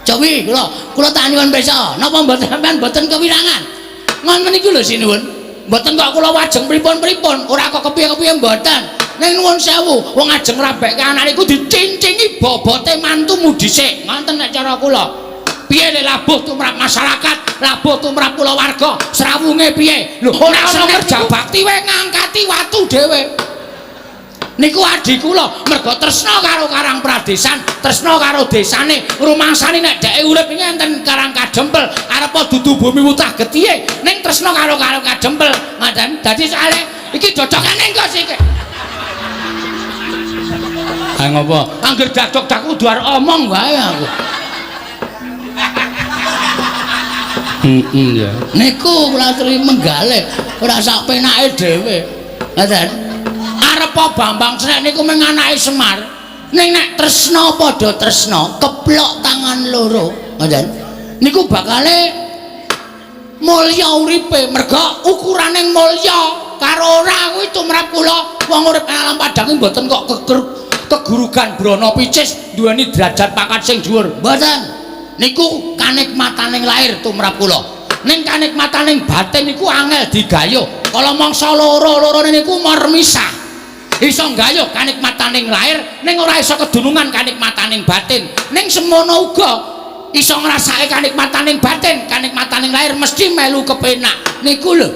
Cowi kula tak nyuwun pirsa, napa mboten sampean mboten kewirangan? Ngoten niku lho sinuwun. Mboten kok kula wajeng pripun-pripun, ora kok kepiye-kepiye mboten. Ning nuwun sewu, wong ajeng ngrabekke anak niku dicincingi bobote mantumu dhisik. Ngoten nek cara kula. Piye le labuh tumrap masyarakat, labuh tumrap kulawarga, srawunge piye? Lho ora ana kerja bakti wae ngangkati watu dhewe. Niku adi kula mergo tresna karo Karang Pradesan, tresna karo desane, rumangsane nek dheke urip iki enten Karang Kadempel, arepa dudu bumi wutah getihe, ning tresna karo Karang Kadempel. Ngoten. Dadi soalé iki dodokane engko sik. Ha ngopo? Angger dadok-dak kudu arep omong wae aku. Heeh ya. Niku kula aturi menggalih, ora sak penake dhewe. Ngoten. Arepa Bambang Srek niku mung anake Semar. Ning nek tresna padha tresna, keplok tangan loro. Ngoten. Niku bakale mulya uripe, merga ukuraning mulya karo ora kuwi tumrap kula wong urip alam padang mboten kok kegurugan brana picis duweni derajat pangkat sing dhuwur. Mboten. Niku kanikmataning lahir tumrap kula. Ning kanikmataning batin niku angel digayuh. Kala mangsa loro-lorone niku mermisah. Iso nggayuh kanikmataning lahir ning ora iso kedunungan kanikmataning batin. Ning semono uga iso ngrasake kanikmataning batin, kanikmataning lahir mesti melu kepenak. Niku lho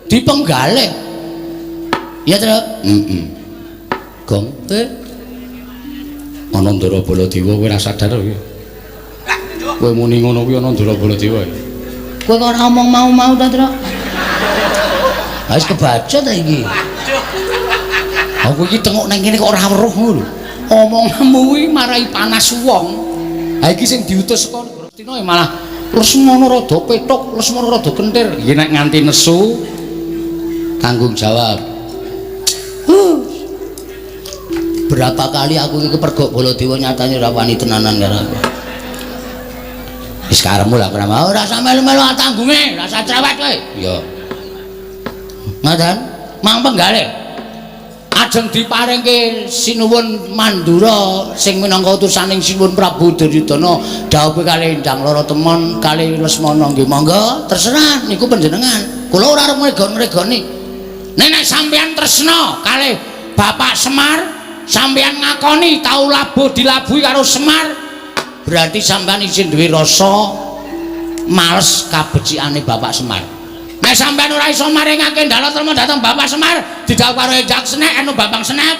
dipenggalih. Ya, Tru? Heeh. Gong, ana Ndara Baladewa kowe ora sadar kowe. Kowe muni ngono kuwi ana Ndara Baladewa. Kowe kok ora omong mau-mau ta, Tru? Wis kebaca ta iki. Aku iki tengok nang kene kok ora weruh ngono lho. Omonganmu kuwi marai panas wong. Ha iki sing diutus saka Ngarastina ya malah Lesmana rada pethuk, Lesmana rada kentir. Iki nek nganti nesu tanggung jawab. Berapa kali aku iki kepergok Baladewa nyatane ora wani tenanan karo aku. Wis karepmu lah ora mau Ora usah melu-melu tanggunge, ora usah cerewet kowe. Iya. Ngoten, mang penggalih. Ajeng diparingke Sinuwun Mandura sing minangka utusaning Sinuwun Prabu Duryudana dhawuhe kalih Endang Lara Temon kalih Lesmana nggih monggo terserah niku panjenengan. Kula ora arep ngregon-ngregoni. Nek sampeyan tresna kalih Bapak Semar, sampeyan ngakoni tau labuh dilabuhi karo Semar, berarti sampeyan isih duwe rasa males kabecikane Bapak Semar. Nek sampeyan ora iso maringake ndala trema dhateng Bapak Semar, didhawuh karo Endang Senek anu Bambang Senek.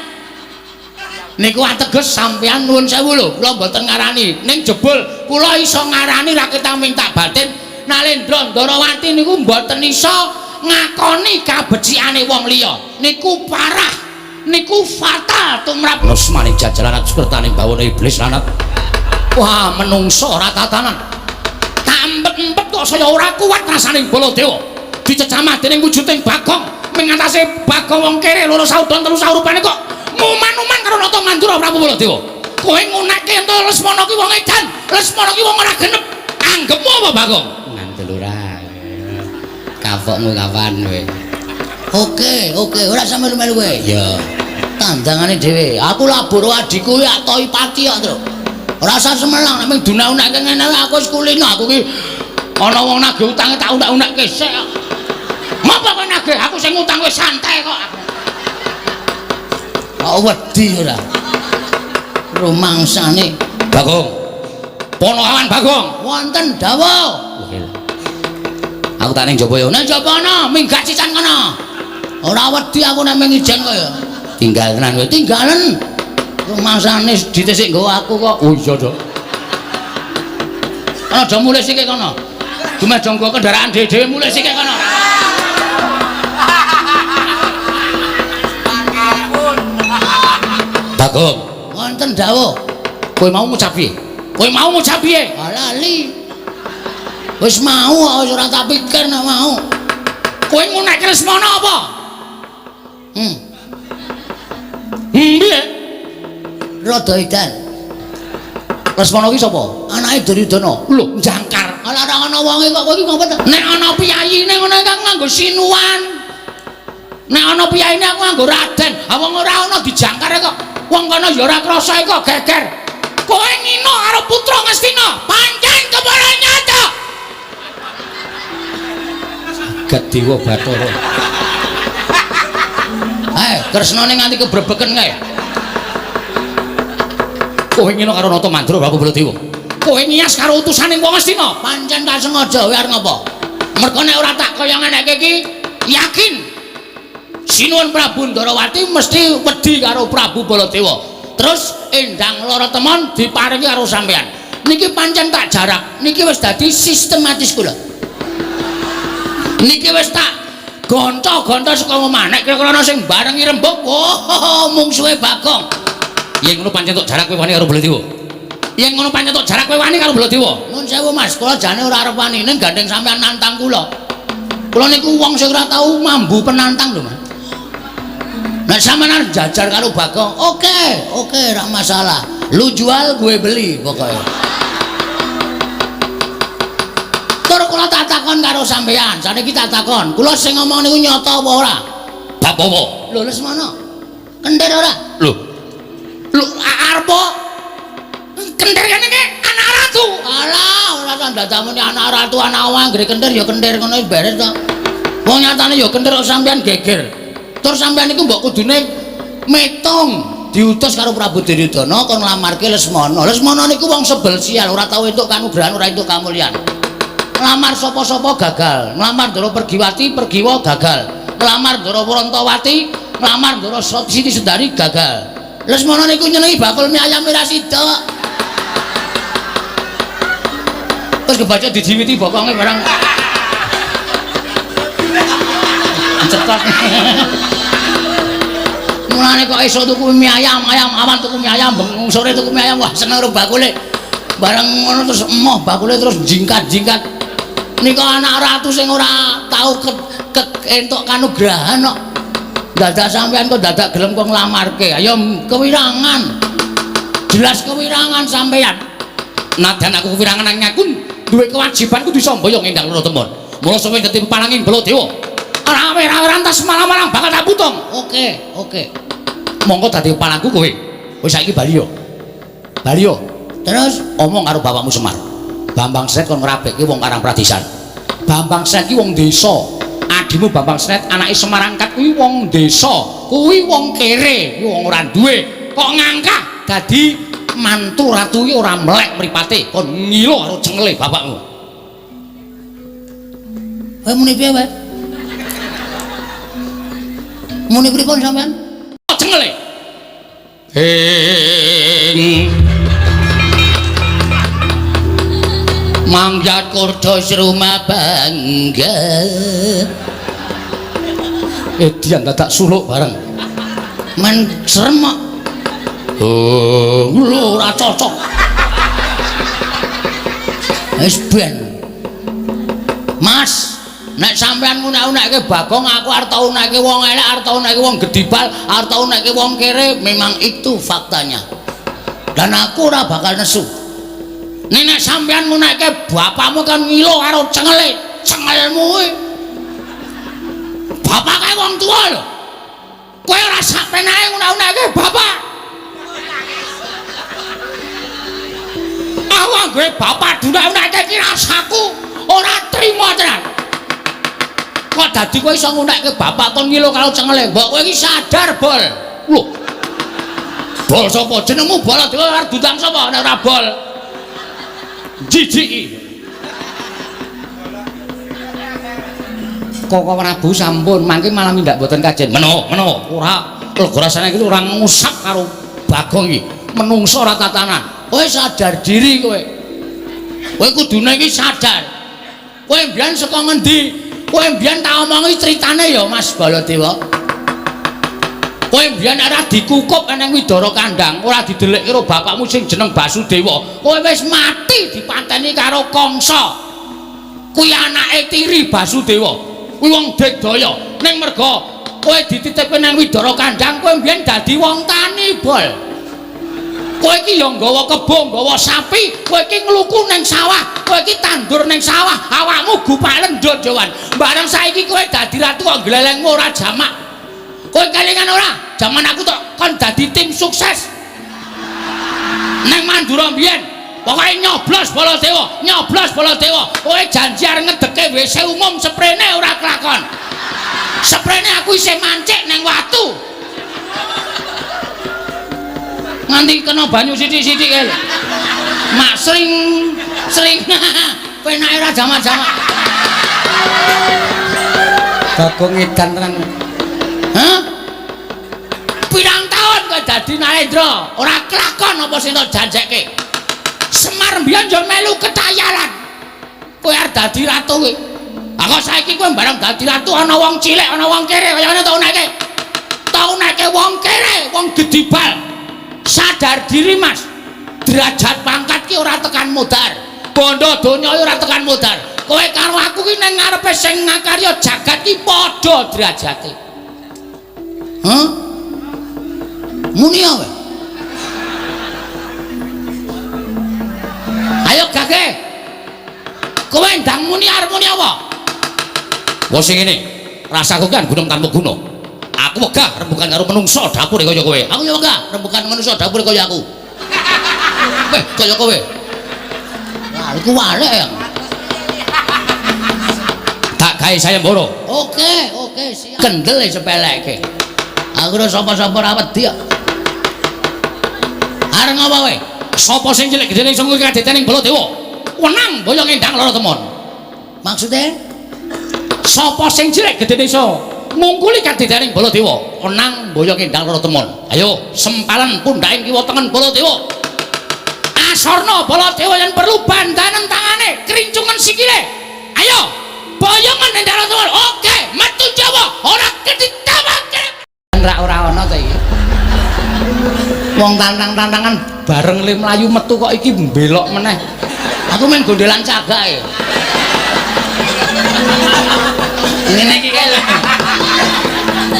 Niku ateges sampeyan nuwun sewu lho, kula mboten ngarani. Ning jebul kula iso ngarani ra ketang minta batin Nalendra Ndarawati niku mboten iso ngakoni kabecikane wong liya. Niku parah, niku fatal tumrap Lesmane jajaran sekertaning bawana iblis lanat. Wah, menungso ora tatanan. Tak empet-empet kok saya ora kuat rasane Baladewa. Dicecamah dening wujuding Bagong, mengatasi Bagong wong kere loro saudon telu saurupane kok nguman-uman karo Nata Mandura Prabu Baladewa. Kowe ngunekke ento Lesmana ki wong edan, Lesmana ki wong ora genep. Anggepmu apa Bagong? Ngandel ora. Kapokmu kapan kowe? Oke, oke, ora usah melu-melu kowe. Iya. Tandangane dhewe. Aku labur adhiku kuwi atoi pati kok, Tru. Ora usah semelang nek mung dunak-unakke ngene aku wis kulino aku ki ana wong nagih utange tak unak-unakke sik. Ngopo kowe nagih? Aku sing ngutang wis santai kok. Kok wedi ora? Rumangsane Bagong. Ponokawan Bagong. Wonten dawuh. Aku tak ning jaba ya. Ning jaba ana, minggat sisan kono. Ora wedi aku nek ming ijen kaya. Tinggal tenan kowe. Tinggalen. Rumangsane dite sik nggawa aku kok. Oh iya, Dok. Ana do mulih sik kono. Dumeh do nggo kendaraan dhewe-dhewe mulih sik kono. Bagong, Wonten dawuh. Kowe mau ngucap piye? Kowe mau ngucap piye? Lali. Wis mau kok wis ora tak pikir nek mau. Kowe ngunekke Lesmana apa? Piye? Rada edan. Lesmana ki sapa? Anake Duryudana. Lho, jangkar. Ala ora ana wonge kok kowe iki ngopo ta? Nek ana piyayine ngono iki aku nganggo sinuwan. Nek ana piyayine aku nganggo raden. Ha wong ora ana dijangkar kok. Wong kono ya ora krasa kok geger. Kowe ngino karo putra Ngastina, pancen kepara nyata. Gediwa Bathara. Kresnane nganti kebrebeken kae. Kowe ngino karo Nata Mandura Prabu Baladewa. Kowe ngiyas karo utusane wong Ngastina, pancen tak sengaja kowe arep ngopo? Mergo nek ora tak kaya ngeneke iki, yakin Sinuwun Prabu Ndarawati mesti wedi karo Prabu Baladewa. Terus Endang Lara Temon diparingi karo sampean. Niki pancen tak jarak, niki wis dadi sistematis kula. Niki wis tak gonco-gonco saka omah. Nek kira-kira ana sing barengi rembug, oh mungsuhe Bagong. Yen ngono pancen tok jarak kowe wani karo Baladewa. Yen ngono pancen tok jarak kowe wani karo Baladewa. Nuwun sewu Mas, kula jane ora arep wani ning gandeng sampean nantang kula. Kula niku wong sing ora tau mambu penantang lho, Mas. Nek sampean arep jajar karo Bagong, oke, oke, ora masalah. Lu jual, gue beli pokoknya. Tur kula tak takon karo sampean, saniki tak takon. Kula sing ngomong niku nyata apa ora? Bab apa? Lho Lesmana. Kentir ora? Lho. Lho arep kentir kene iki anak ratu. Alah, ora tandadamune anak ratu anak wong anggere kentir ya kentir ngono wis beres to. Wong nyatane ya kentir kok sampean geger. Tur sampean niku mbok kudune metung diutus karo Prabu Duryudana kon nglamarke Lesmana. Lesmana niku wong sebel sial, ora tau entuk kanugrahan, ora entuk kamulyan. Nglamar sapa-sapa gagal, nglamar Ndara Pergiwati, Pergiwa gagal. Nglamar Ndara Wrantawati, nglamar Ndara Siti Sundari gagal. Lesmana niku nyenengi bakul mie ayam ora sida. Terus kebaca dijiwiti bokonge barang. Cetok. Mulane kok iso tuku mie ayam, ayam awan tuku mie ayam, bengi sore tuku mie ayam, wah seneng karo bakule. Bareng ngono terus emoh bakule terus jingkat-jingkat. Nika anak ratu sing ora tau entuk kanugrahan kok. Dadak sampean kok dadak gelem kok nglamarke. Ayo kewirangan. Jelas kewirangan sampean. Nadyan aku kewirangan nang aku duwe kewajiban kudu sambayang Endang Lara Temon. Mula sampe dadi peparanging Baladewa. Ora rantas malam-malam bakal tak putung. Oke, oke. Monggo dadi palangku kowe. Wis saiki bali yo. Bali yo. Terus omong karo bapakmu Semar. Bambang Sret kon ngrabekke wong Karang Pradisan. Bambang Sret ki wong desa. Adimu Bambang Sret anake Semar angkat kuwi wong desa. Kuwi wong kere, kuwi wong ora duwe. Kok ngangkah dadi mantu ratu ki ora melek mripate, kon ngilo karo cengele bapakmu. Kowe muni piye wae? Muni pripun sampean? Cengele. Ing Mangjat kurdos rumah bangga. Edian dadak suluk bareng. Men serem kok. Oh, lho ora cocok. Wis ben. Mas, nek sampean ngunek-unekke Bagong, aku arep tau unekke wong elek, arep tau unekke wong gedibal, arep tau unekke wong kere, memang itu faktanya. Dan aku ora bakal nesu. Nek nek sampean ngunekke bapakmu kan ngilo karo cengele, cengelmu kuwi. Bapak kae wong tuwa lho. Kowe ora sak penake ngunek-unekke bapak. Aku anggere bapak dunek-unekke iki rasaku ora trima tenan. Kok dadi kowe iso ngunekke bapak kon ngilo karo cengele? Mbok kowe iki sadar, Bol. Lho. Bol sapa? Jenengmu Baladewa arep diundang sapa nek ora Bol? Jijik iki. Koko Prabu sampun mangke malah mindak mboten kajen. Meno, meno, ora lega rasane iki ora ngusap karo Bagong iki. Menungso ora tatanan. Kowe sadar diri kowe. Kowe kudune iki sadar. Kowe mbiyen saka ngendi? Kowe mbiyen tak omongi critane ya Mas Baladewa. Kowe mbiyen ora dikukup nang Widara Kandang, ora didelikke karo bapakmu sing jeneng Basudewa. Kowe wis mati dipateni karo Kangsa. Kuwi anake tiri Basudewa. Kuwi wong digdaya. Ning merga kowe dititipke nang Widara Kandang, kowe mbiyen dadi wong tani, Bol. Kowe iki ya nggawa kebo, nggawa sapi, kowe iki ngluku nang sawah, kowe iki tandur nang sawah, awakmu gupak lendut Jawan. Bareng saiki kowe dadi ratu kok glelengmu ora jamak. Kowe kelingan ora? Jaman aku tok kon dadi tim sukses. Nang Mandura mbiyen, pokoke nyoblos Baladewa, nyoblos Baladewa. Kowe janji arep ngedeke WC umum seprene ora kelakon. Seprene aku isih mancik nang watu. Nganti kena banyu sithik-sithik kae lho. Mak sring sring penake ora jamak-jamak. Bagong edan tenan. Hah? dadi Narendra, ora kelakon apa sing tok janjekke. Semar mbiyen yo melu ketayalan. Kowe arep dadi ratu kowe. Ah kok saiki kowe bareng dadi ratu ana wong cilik, ana wong kere kaya ngene tok uneke. Tok uneke wong kere, wong gedibal. Sadar diri, Mas. Derajat pangkat ki ora tekan modar. Bondo donya ora tekan modar. Kowe karo aku ki nang ngarepe sing ngakarya jagat ki padha derajate. Hah? Muni kowe. Ayo gage. Kowe ndang muni arep muni apa? Wong sing ngene, rasaku kan gunung tanpa guna. Aku wegah rembugan karo menungsa dapure kaya kowe. Aku ya wegah rembugan menungsa dapure kaya aku. Weh, kaya kowe. Wah, iku walek ya. Tak gawe sayembara. Oke, oke, siap. Kendel sepeleke. Aku ora sapa-sapa ora wedi kok. Arep ngopo kowe? Sapa sing cilik gedene iso ngungkul kadetening Baladewa? Wenang boyong endang lara temon. Maksude? Sapa sing cilik gedene iso ngungkuli kadetening Baladewa? Wenang boyong endang lara temon. Ayo, sempalan pundhaking kiwa tengen Baladewa. Asorna Baladewa yen perlu bandanen tangane, krincungen sikile. Ayo, boyongan endang lara temon. Oke, metu Jawa, ora ketitawake. Rak ora ana ta iki. Wong tantang-tantangan bareng le mlayu metu kok iki mbelok meneh. Aku main gondelan cagak ya. Ngene iki kae lho.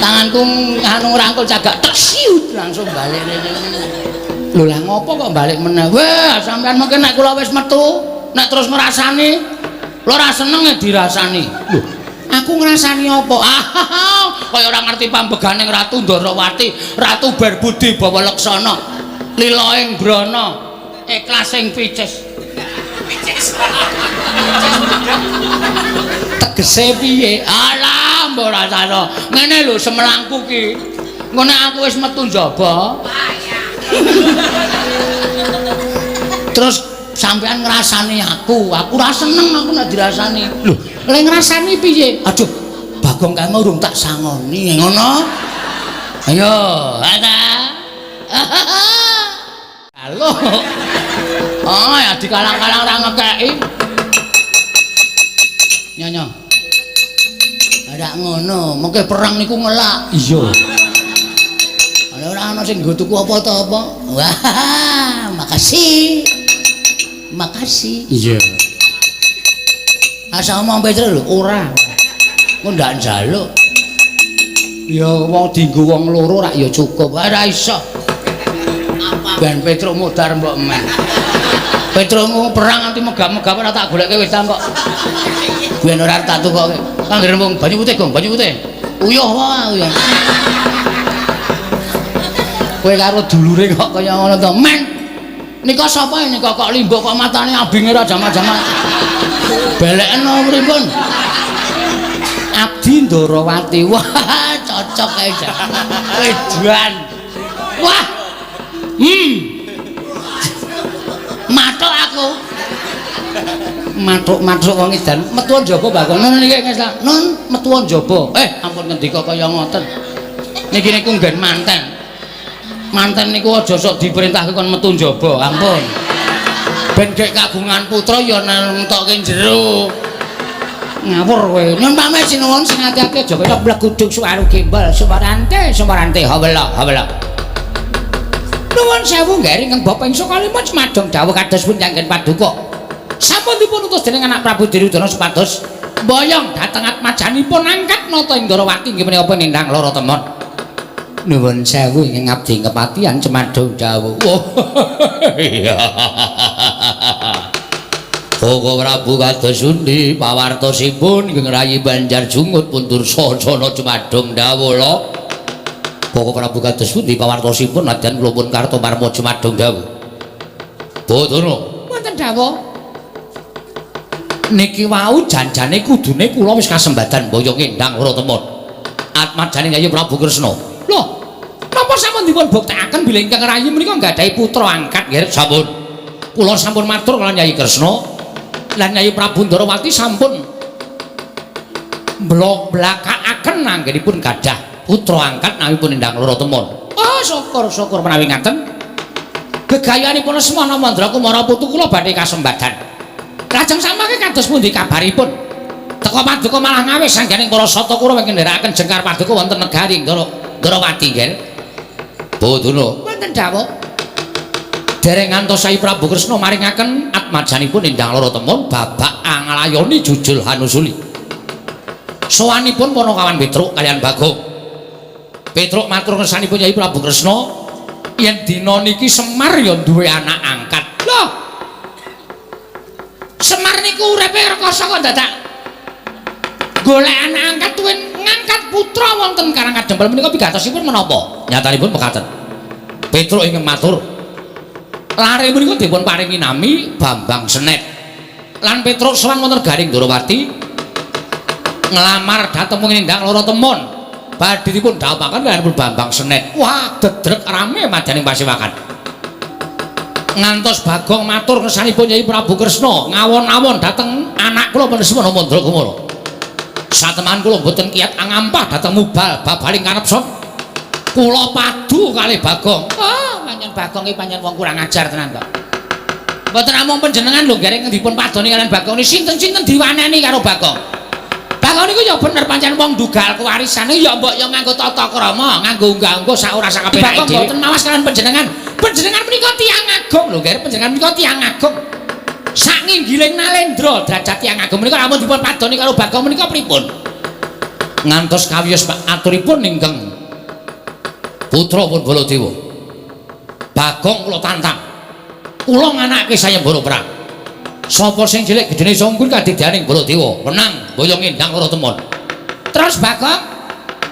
Tanganku anu rangkul cagak tek siut langsung balik rene. Lho lah ngopo kok balik meneh? Wah, sampean mungkin nek kula wis metu, nek terus ngrasani, lho ora seneng ya dirasani. Lho, aku ngrasani apa? Ah, kaya ora ngerti pambegane Ratu Ndorowati, Ratu Berbudi Bawa Leksana, lila ing brana, ikhlas ing picis. Tegese piye? Alah, mbok rasane. Ngene lho semelangku ki. Engko nek aku wis metu njaba. Terus sampean ngrasani aku, aku ora seneng aku nek dirasani. Lho, lek ngrasani piye? Aduh, Bagong kae mau urung tak sangoni, ngono. Ayo, ada. Halo. Oh, ya dikalang-kalang ora ngekeki. Nyonya. Ora ngono, mengke perang niku ngelak. Iya. Ora ana sing nggo tuku apa ta apa. Wah, makasih. Makasih. Iya. Asa omong Petro lho, ora. Engko ndak njaluk. Ya wong dienggo wong loro rak ya cukup. Ora iso. Ben Petro modar mbok men. Petro perang nganti megah-megah ora tak goleke wedang kok. Ben ora tak tukoke. Anggere wong banyu putih, Gong, banyu putih. Uyuh wae uyuh. Kowe karo dulure kok kaya ngono to, men. Nika sapa nika kok limbo kok matane abinge ra jama-jama. Beleken pripun? Abdi Ndorowati. Wah, cocok kae jan. Wedan. Wah. Mathuk aku. Mathuk-mathuk wong edan. Metu njaba Bagong. Nun niki ngeslah. Nun metu njaba. Ampun ngendika kaya ngoten. Niki niku nggen manten. Manten niku aja sok diperintahke kon metu njaba. Ampun. Ben gek kagungan putra ya nentokke jero. Ngawur kowe. Nyun pamit sinuwun sing ati-ati aja kaya blegudug suwaru gembol, suwarante, suwarante hawela, hawela. Nuwun sewu nggih ingkang Bapak ing Sukalimun semadong dawuh kados pun nyanggen paduka. Sampun dipun utus dening anak Prabu Duryudana supados mboyong dhateng atmajanipun angkat nata ing Ndorowati inggih menika nindang lara temon. Nuwun sewu ingkang abdi kepatihan semadong dawuh. Iya. Koko Prabu kados pundi pawartosipun ingkang rayi Banjar Jungut pun Dursasana jumadung dawuh lho. Koko Prabu kados pundi pawartosipun nadyan kula pun Kartomarma jumadung dawuh. Bathara wonten dawuh. Niki wau janjane kudune kula wis kasembadan boyong endang ora temon. Atmajane Yayi Prabu Kresna. Lho, napa sampun dipun buktekaken bilih ingkang rayi menika nggadahi putra angkat nggih? Sampun. Kula sampun matur kaliyan Yayi Kresna. Lan Yayi Prabu Ndorowati sampun blok-blakakaken anggenipun gadah putra angkat nawipun endang loro temon. Oh, syukur-syukur menawi ngaten. Gegayanipun Lesmana Mandra Kumara putu kula badhe kasembadan. Lajeng samangke kados pundi kabaripun? Teka paduka malah ngawis sangganing para sata Kurawa ingkang ndherekaken jengkar paduka wonten negari Ndrawati, nggih. Bodana. Wonten dawuh. Dereng ngantos Sai Prabu Kresna maringaken atmajanipun Endang Lara Temon babak anglayoni jujul hanusuli. Sowanipun Panakawan Petruk kaliyan Bagong. Petruk matur ngersanipun Yai Prabu Kresna yen dina niki Semar ya duwe anak angkat. Loh. Semar niku uripe rekoso kok dadak golek anak angkat tuwin ngangkat putra wonten Karang Kadempel menika pigatosipun menapa? Nyatanipun mekaten. Petruk ingkang matur, lare menika dipun paringi nami Bambang Senet. Lan Petruk sowan wonten Garing Ndrawati nglamar dhateng Endang Lara Temon. Badhe dipun dhawuhaken kaliyan Bambang Senet. Wah, dedrek rame madyaning pasewakan. Ngantos Bagong matur ngersanipun Yai Prabu Kresna ngawon-awon dhateng anak kula Lesmana Mandra Kumara. Sateman kula mboten kiyat angampah dhateng mubal babaling kanepson. Kula padu kalih Bagong. Oh, pancen Bagong iki pancen wong kurang ajar tenan kok. Mboten namung panjenengan lho gareng dipun padoni kaliyan Bagong ni sinten-sinten diwaneni karo Bagong. Bagong niku ya bener pancen wong ndugal kewarisan ya mbok ya nganggo tata krama, nganggo unggah-ungguh sak ora sak kepenake dhewe. Bagong mboten mawas kaliyan panjenengan. Panjenengan menika tiyang agung lho, Ger. Panjenengan menika tiyang agung. Sak nginggiling nalendra derajat tiyang agung menika lamun dipun padoni karo Bagong menika pripun? Ngantos kawiyos aturipun ingkang putra pun Baladewa. Bagong kula tantang. Kula nganake sayembara perang. Sapa sing cilik gedene sanggun kadidyaning Baladewa, menang boyong Endang Lara Temon. Terus Bagong,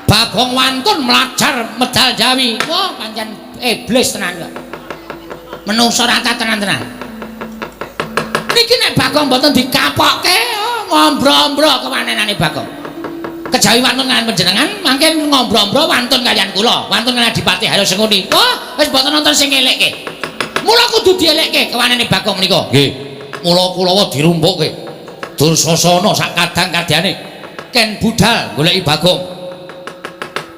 Bagong wantun mlajar medal Jawi. Wah, pancen iblis tenan kok. Menungso rata tenan-tenan. Niki nek Bagong mboten dikapokke, oh, ngombro-ombro kewanenane Bagong. Kejawi wantun kaliyan panjenengan, mangke ngombro-ombro wantun kaliyan kula, wantun kaliyan Adipati Haryo Sengkuni. Wah, wis mboten nonton sing ngelekke. Mula kudu dielekke kewanene Bagong menika. Nggih. Mula kulawa dirumpukke. Dursasana sak kadang kadyane ken budal goleki Bagong.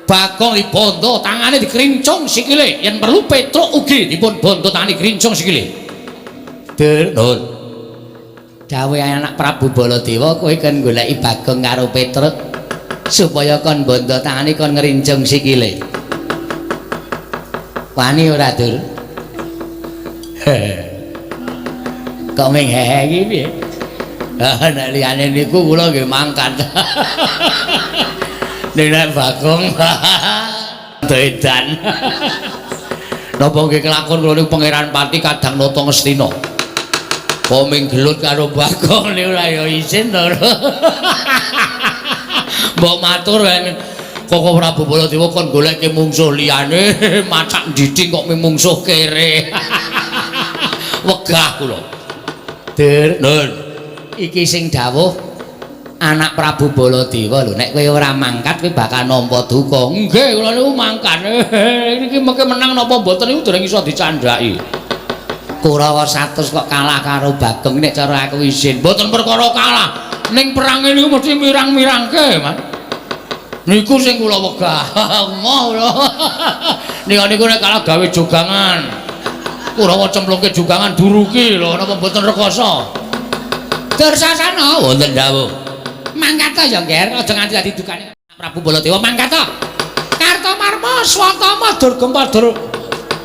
Bagong dibondo tangane dikrincung sikile, yen perlu Petruk ugi dipun bondo tangane krincung sikile. Dur, nuwun. Dawuhe anak Prabu Baladewa kowe kon goleki Bagong karo Petruk supaya kon bondo tangane kon ngrincung sikile. Wani ora, Dur? Kok ming hehe iki piye? Ah, nek liyane niku kula nggih mangkat. Nek Bagong edan. Napa nggih kelakon kula niku Pangeran Pati kadang nata Ngastina. Kok ming gelut karo Bagong niku lah ya isin to. Mbok matur Koko Prabu Baladewa kon goleke mungsuh liyane, macak ndiding kok ming mungsuh kere. Wegah kula. Dur, Nun. Iki sing dawuh anak Prabu Baladewa lho, nek kowe ora mangkat kowe bakal nampa duka. Nggih, kula niku mangkat. Niki mengke menang napa mboten niku dereng iso dicandhaki. Kurawa 100 kok kalah karo Bagong nek cara aku isin. Mboten perkara kalah. Ning perange niku mesti mirang-mirangke, Mas. Niku sing kula wegah. Moh kula. Nika niku nek kalah gawe jogangan. Kurawa cemplungke jogangan duruki lho, napa mboten rekoso. Dursasana wonten dawuh. Mangkat ta ya, Nger, aja nganti dadi dukane Prabu Baladewa mangkat ta. Kartomarma, Swatama, Durgempa, Dur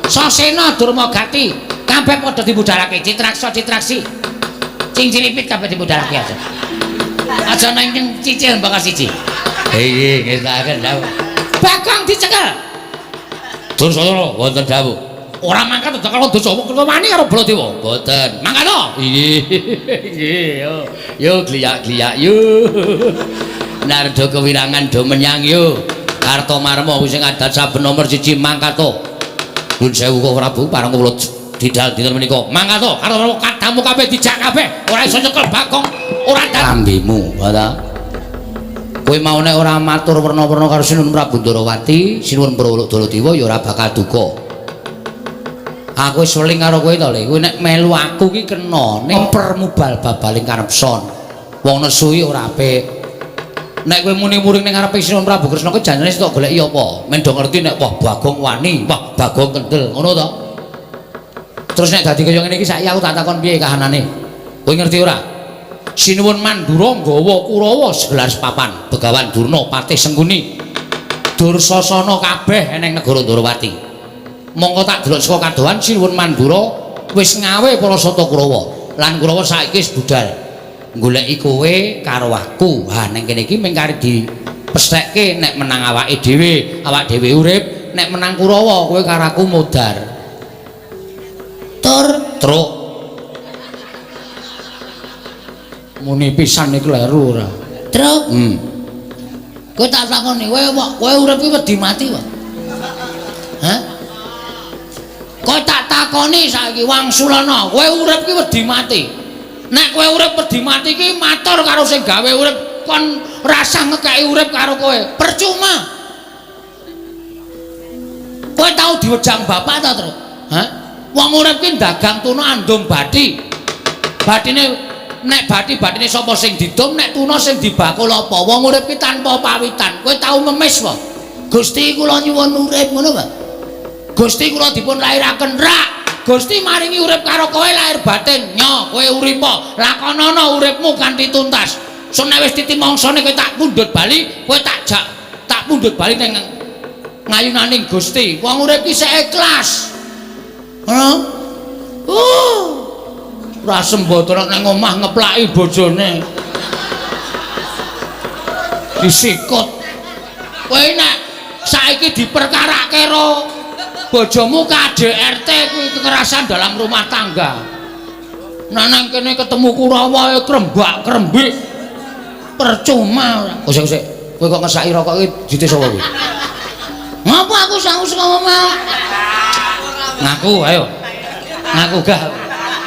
Sasena, Durmagati, kabeh padha dibudalake Citraksa, Citraksi. Cingcilipit kabeh dibudalake aja. Aja nang cicil bakal siji. Nggih, nggih saken dawuh. Bagong dicekel. Dursasana wonten dawuh. Ora mangkat aja karo dosa wong wani karo Baladewa. Mboten. Mangkat to? Nggih. Nggih, yo. Yo gliyak-gliyak yo. Nardo kewirangan do menyang yo. Kartomarma kuwi sing adat saben nomor 1 mangkat to. Nuwun sewu Koko Prabu pareng kula didal dinten menika. Mangkat to karo kadamu kabeh dijak kabeh. Ora iso nyekel Bagong, ora lambemu, ta. Kowe mau nek ora matur werna-werna karo Sinuwun Prabu Ndrawati, Sinuwun Baladewa ya ora bakal duka. Aku wis weling karo kowe to, Le. Kowe nek melu aku ki kena ning permubal babaling karepson. Wong nesu iki ora apik. Nek kowe muni muring ning ngarepe Sinuwun Prabu Kresna kuwi janjane sing tok goleki apa? Men do ngerti nek wah Bagong wani, wah Bagong kendel, ngono to? Terus nek dadi kaya ngene iki saiki aku tak takon piye kahanane? Kowe ngerti ora? Sinuwun Mandura nggawa Kurawa segelar papan, Begawan Durna, Patih Sengkuni. Dursasana kabeh eneng negara Ndorowati. Mongko tak delok saka kadohan Sinuwun Mandura wis ngawe para sata Kurawa. Lan Kurawa saiki wis budal goleki kowe karo aku. Ha ning kene iki mung kari dipesthekke nek menang awake dhewe, awak dhewe urip, nek menang Kurawa kowe karo aku modar. Tur truk. Muni pisan iki kleru ora? Truk. Kowe tak takoni, kowe urip iki wedi mati wae. Hah? Kowe tak takoni saiki wangsulana, kowe urip iki wedi mati. Nek kowe urip wedi mati iki matur karo sing gawe urip, kon rasah ngekeki urip karo kowe. Percuma. Kowe tau diwejang bapak ta, Truk? Hah? Wong urip ki dagang tuna andum bathi. Bathine nek bathi-bathine sapa sing didum, nek tuna sing dibakul apa? Wong urip ki tanpa pawitan. Kowe tau memis wae. Gusti kula nyuwun urip ngono, Pak. Gusti kula dipun lairaken rak. Gusti maringi urip karo kowe lahir batin. Nyo, kowe uripa, lakonana uripmu kanthi tuntas. Sun nek wis titi mangsane kowe tak pundhut bali, kowe tak jak tak pundhut bali ning ngayunaning Gusti. Wong urip ki sik ikhlas. Ngono. Ora sembodo nang omah ngeplaki bojone. Disikut. Kowe nek saiki diperkarake karo bojomu KDRT kuwi kekerasan dalam rumah tangga. Nek nang kene ketemu Kurawa krembak-krembik. Percuma ora. Oh sik sik, kowe kok ngesaki rokok iki dite sapa kuwi? Ngapa aku sangu saka omah? Ngaku ayo. Ngaku gah.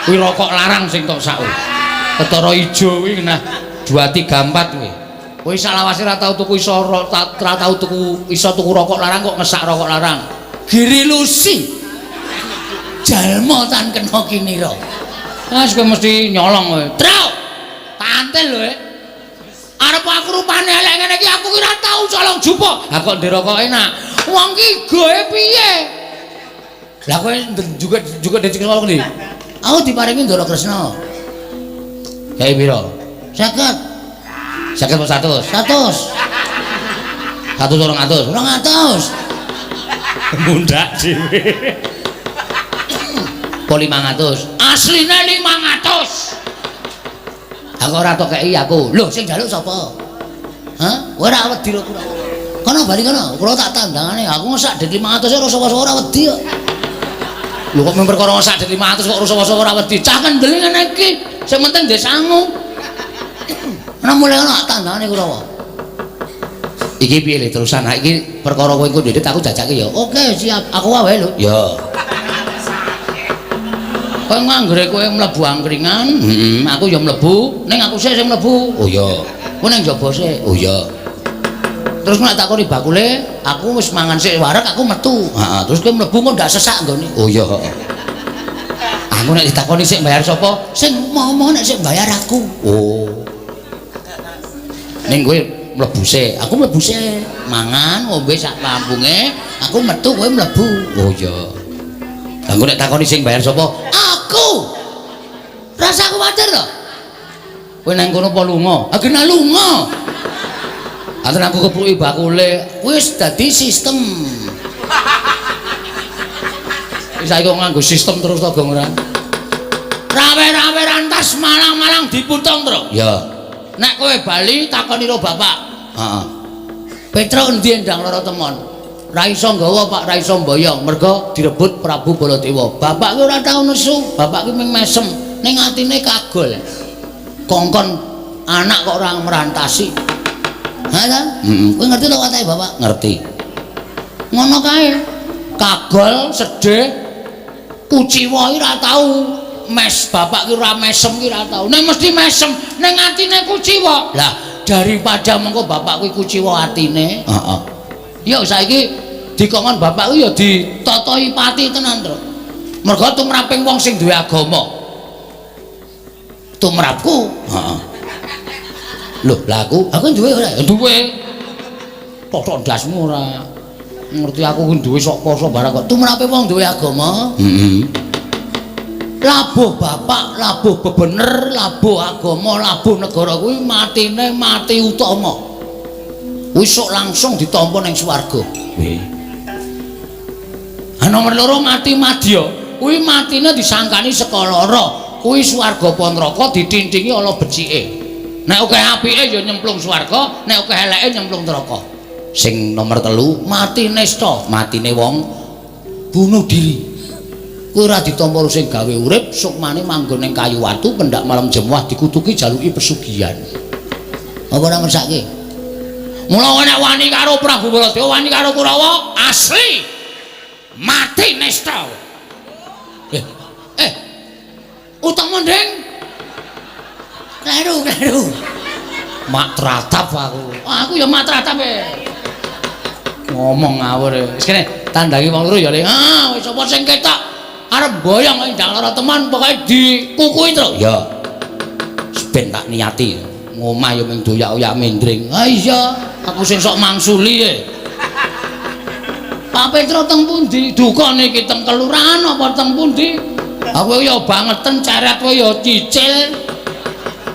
Kuwi rokok larang sing tok sak. Ketara ijo kuwi nah 2 3 4 kuwi. Kowe salawase ora tau tuku iso ora tau tuku iso tuku rokok larang kok ngesak rokok larang. Giri Lusi. Jalma tan kena kinira. Ah kowe mesti nyolong kowe. Truk. Pantel lho. Arep aku rupane elek ngene iki aku ki ora tau colong jupuk. Ha kok ndek rokok enak. Wong ki goe piye? Lah kowe juga dicek colong ndi? Aku diparingi Ndara Kresna. Kae pira? 50. 50 apa 100? 100. 100 200. 200. Mundak dhewe. Po 500. Asline 500. Aku ora tok kei aku. Lho sing njaluk sapa? Hah? Kowe ora wedi lho kula. Kono bali kono, kula tak tandangane. Aku ngesak dit 500 ora sapa-sapa ora wedi kok. Lho kok mung perkara ngesak dit 500 kok ora sapa-sapa ora wedi. Cah kendel ngene iki. Sing penting ndek sangu. Ana mulai kono tak tandangane kula. Iki piye le terusan? Ha iki perkara kowe engko ndedit aku jajake ya. Oke, siap. Aku wae lho. Ya. Kowe nganggere kowe mlebu angkringan, heeh, aku ya mlebu, ning aku sik sing mlebu. Oh iya. Kowe ning njaba sik. Oh iya. Terus nek takoni bakule, aku wis mangan sik wareg aku metu. Heeh, terus kowe mlebu kok ndak sesak nggone. Oh iya, heeh. Aku nek ditakoni sik bayar sapa? Sing momo nek sik bayar aku. Oh. Ning kowe mlebu sik, aku mlebu sik, mangan ngombe sak mampunge, aku metu kowe mlebu. Oh iya. Lah engko nek takoni sing bayar sapa? Aku. Rasa kuwatir to. Kowe nang kono apa lunga? Ah kena lunga. Aten aku kepluki bakule, wis dadi sistem. Wis saiki kok nganggo sistem terus to, Gong ora? Rawe-rawe rantas malang-malang diputung, Tru. Ya. Nek kowe bali takoni ro bapak. Heeh. Petruk endi endang lara temon? Ra iso nggawa Pak, ra iso mboyong, mergo direbut Prabu Baladewa. Bapak ki ora tau nesu, bapak ki mung mesem, ning atine kagol. Kongkon anak kok ora merantasi. Ha ta? Heeh. Kowe ngerti to watake bapak? Ngerti. Ngono kae. Kagol, sedih, kuciwa ki ora tau mes, bapak ki ora mesem ki ora tau. Ning mesti mesem, ning atine kuciwa. Lah, daripada mengko bapak kuwi kuciwa atine, heeh. Ya saiki dikongkon bapak kuwi ya ditatahi pati tenan, Tru. Mergo tumraping wong sing duwe agama. Tumrapku, heeh. Lho, lah aku duwe ora? Duwe. Totok ndasmu ora. Ngerti aku ku duwe sok poso barang kok. Tumrape wong duwe agama. Heeh. Labuh bapak, labuh bebener, labuh agama, labuh negara kuwi matine mati utama. Kuwi sok langsung ditampa ning swarga. Nggih. Ha nomor loro mati madya, kuwi matine disangkani saka lara. Kuwi swarga apa neraka ditintingi ala becike. Nek akeh apike ya nyemplung swarga, nek akeh eleke nyemplung neraka. Sing nomor 3 mati nesta, matine wong bunuh diri. Kuwi ora ditampa sing gawe urip, sukmane manggon ning kayu watu pendak malam jemuah dikutuki jaluki pesugihan. Apa ora mesake? Mula nek wani karo Prabu Baladewa, wani karo Kurawa, asli mati nesta. Utama ndeng. Kleru, kleru. Mak tratap aku. Aku ya mak tratap e. Ngomong ngawur. Wis kene tandangi wong loro ya, Le. Ah, wis sapa sing ketok arep boyong ndang lara teman pokoke dikukuhi terus. Ya. Ben tak niati. Ngomah ya mung doyak-oyak mendring. Ha iya, aku sing sok mangsuli e. Pak Petro teng pundi? Duka niki teng kelurahan apa teng pundi? Aku ya bangeten ceret kowe ya cicil.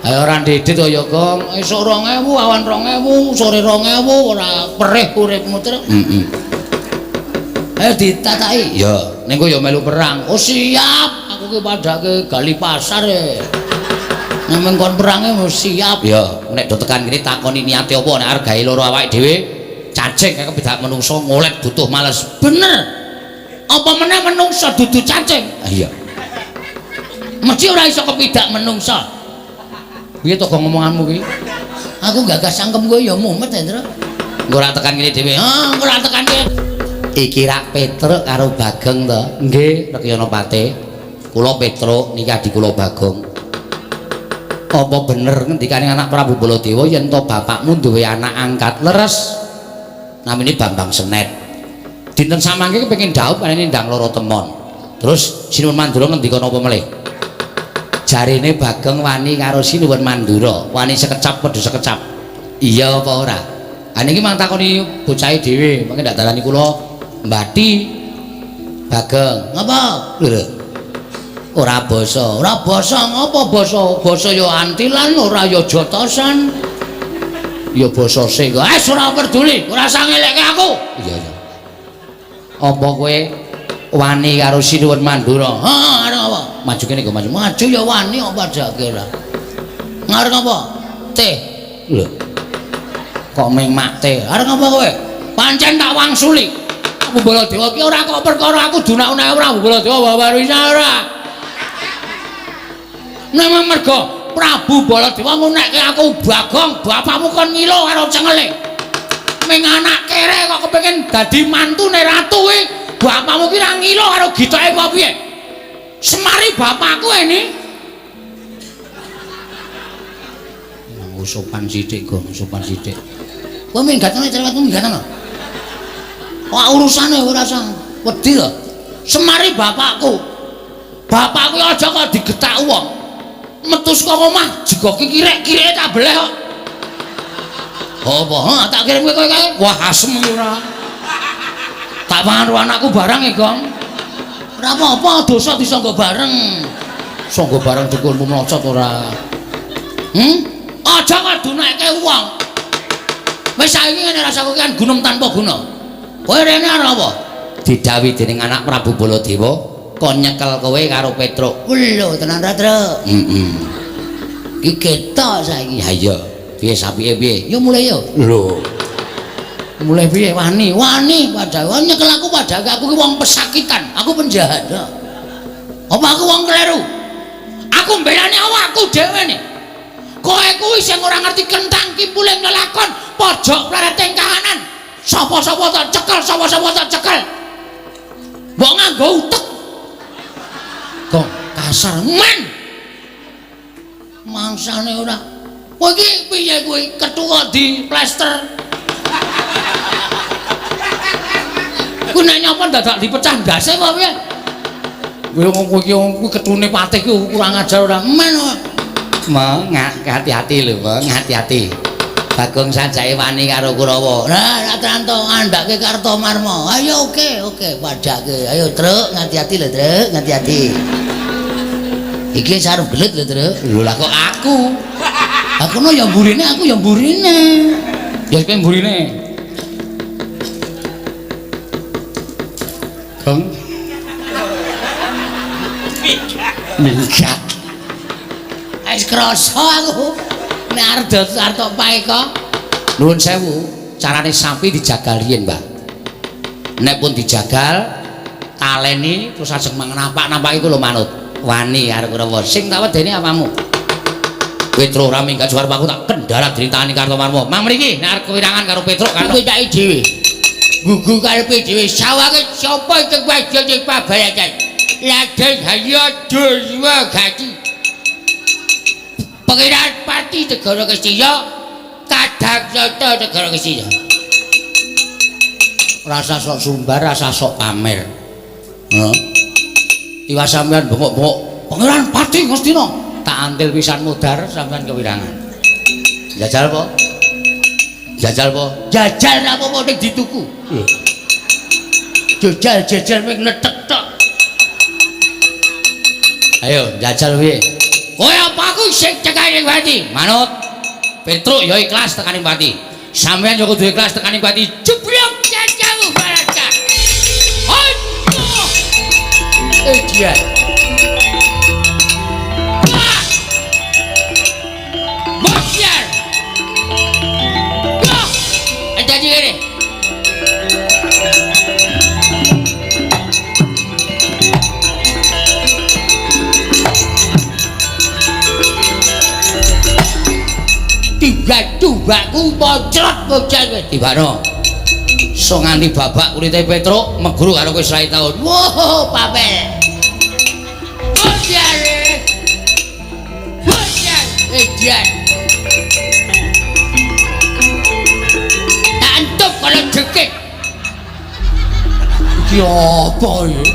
Ayo ora ndedit kaya Gong. Esuk 2000, awan 2000, sore 2000 ora perih uripmu terus. Heeh. Ayo ditataki. Ya, ning kowe ya melu perang. Oh siap, aku ki padhake gali pasar e. Nek mengkon perange mesti siap. Ya, nek do tekan kene takoni niate apa nek arep gawe loro awake dhewe, cacing kaya kepidak menungso ngolet butuh males. Bener. Apa meneh menungso dudu cacing? Ah iya. Mesti ora iso kepidak menungso. Piye to kok ngomonganmu ki? Aku gagas cangkem kowe ya mumet ya, Tru. Engko ora tekan kene dhewe. Ah, engko ora tekan kene. Iki rak Petruk karo Bagong to? Nggih, Rekyana Pate. Kula Petruk niki adi kula Bagong. Apa bener ngendikane anak Prabu Baladewa yen to bapakmu duwe anak angkat leres? Namine Bambang Senet. Dinten samangke kepengin dhaup anane ndang loro temon. Terus Sinuwun Mandura ngendika napa melih? Jarene Bagong wani karo Sinuwun Mandura, wani sekecap padha sekecap. Iya apa ora? Ha niki mang takoni bocahe dhewe, mangke ndak darani kula mbati Bagong. Ngapa? Lho. Ora basa, ora basa ngapa basa? Basa ya antilan, ora ya jotosan. Ya basa sing. Wes ora peduli, ora usah ngelekke aku. Iya iya. Apa kowe wani karo Sinuwun Mandura? Heeh, arep apa? Maju kene kok maju. Maju ya wani apa padake ora. Ngarep apa? Teh. Lho. Kok ming mak teh? Arep apa kowe? Pancen tak wangsuli. Prabu Baladewa ki ora kok perkara aku dunak-unake Prabu Baladewa wawarisa ora. Memang mergo Prabu Baladewa ngunekke aku Bagong, bapakmu kon ngilo karo cengele. Ming anak kere kok kepengin dadi mantune ratu kuwi, bapakmu ki ra ngilo karo gitoke apa piye? Semari bapakku ini. Nganggo sopan sithik, Gong, sopan sithik. Kowe minggatane cerewetmu minggatane. Wah urusane ora usah wedi to. Semari bapakku. Bapakku aja kok digetak wong. Metu saka omah jegoki kirek-kireke tak beleh kok. Apa? Ha tak kirim kowe kae. Wah asem iki ora. Tak pangan karo anakku barang e, Gong. Ora apa-apa, dosa disangga bareng. Sangga bareng dukunmu mlocot ora. Aja kok duneke wong. Wis saiki ngene rasaku kan gunung tanpa guna. Kowe rene arep apa? Didhawuhi dening anak Prabu Baladewa kon nyekel kowe karo Petruk. Lho tenan ra, Truk? Heeh. Iki ketok saiki. Ha iya. Piye sapike piye? Yo mulai yo. Lho. Mulai piye wani? Wani padahal nyekel aku padahal aku ki wong pesakitan, aku penjahat. Apa aku wong kleru? Aku mbelani awakku dhewe nih. Kowe kuwi sing ora ngerti kentang kimpuling lelakon pojok plereting kahanan. Sapa-sapa tak cekel, sapa-sapa tak cekel. Mbok nganggo utek. Kok kasar men. Mangsane ora. Kowe iki piye kowe kethu kok di plester. Kuwi nek nyapa dadak dipecah ndase apa piye? Kowe wong kowe iki wong kuwi kethune patih ki kurang ajar ora men. Meng, hati-hati lho, Meng, hati-hati. Bagong sajake wani karo Kurawa. Lah, Ratranto ngandhake Kartomarma. Ayo oke, oke, padhake. Ayo, Truk, hati-hati lho, Truk, hati-hati. Iki sarep gelut lho, Truk. Lho lah kok aku? Aku no ya mburine, aku ya mburine. Ya kowe mburine. Gong. Minggat. Wis krasa aku. Nek arep arep tok paeka. Nuwun sewu, carane sapi dijagal riyin, Mbah. Nek pun dijagal, taleni terus ajeng napak-napak iku lho manut. Wani karo Kurawa. Sing tak wedeni apamu? Petruk ora minggat suarep aku tak kendharat dritani Kartomarma. Mang mriki nek arep kewirangan karo Petruk kan kowe tak dhewe. Gugu karepe dhewe sawange sapa sing waja ing pabaratan. Raden Harya Durwagati. Pangeran Pati Negara Ngastina, Kadang Sata Negara Ngastina. Rasa sok sumbar, rasa sok pamer. Heeh. Tiwas sampean bengok-bengok, Pangeran Pati Ngastina. Tak antil pisan mudhar sampean kewirangan. Jajal apa? Jajal apa? Jajal ra apa-apa ning dituku. Jajal jajal ming netek tok. Ayo jajal piye? Kowe apa aku sing tekani pati? Manut. Petruk ya ikhlas tekani pati. Sampeyan ya kudu ikhlas tekani pati. Jeblok jajamu baraka. Aduh. Iya. Bosiar. Wah. Ada di kene. Tiga tubaku mocrot bocah kowe. Tibano. So nganti babak kulite Petruk meguru karo kowe 100 taun. Wow, papel. Bosiar. Bosiar. Edan. Tak entup kalau jekik. Iki apa iki?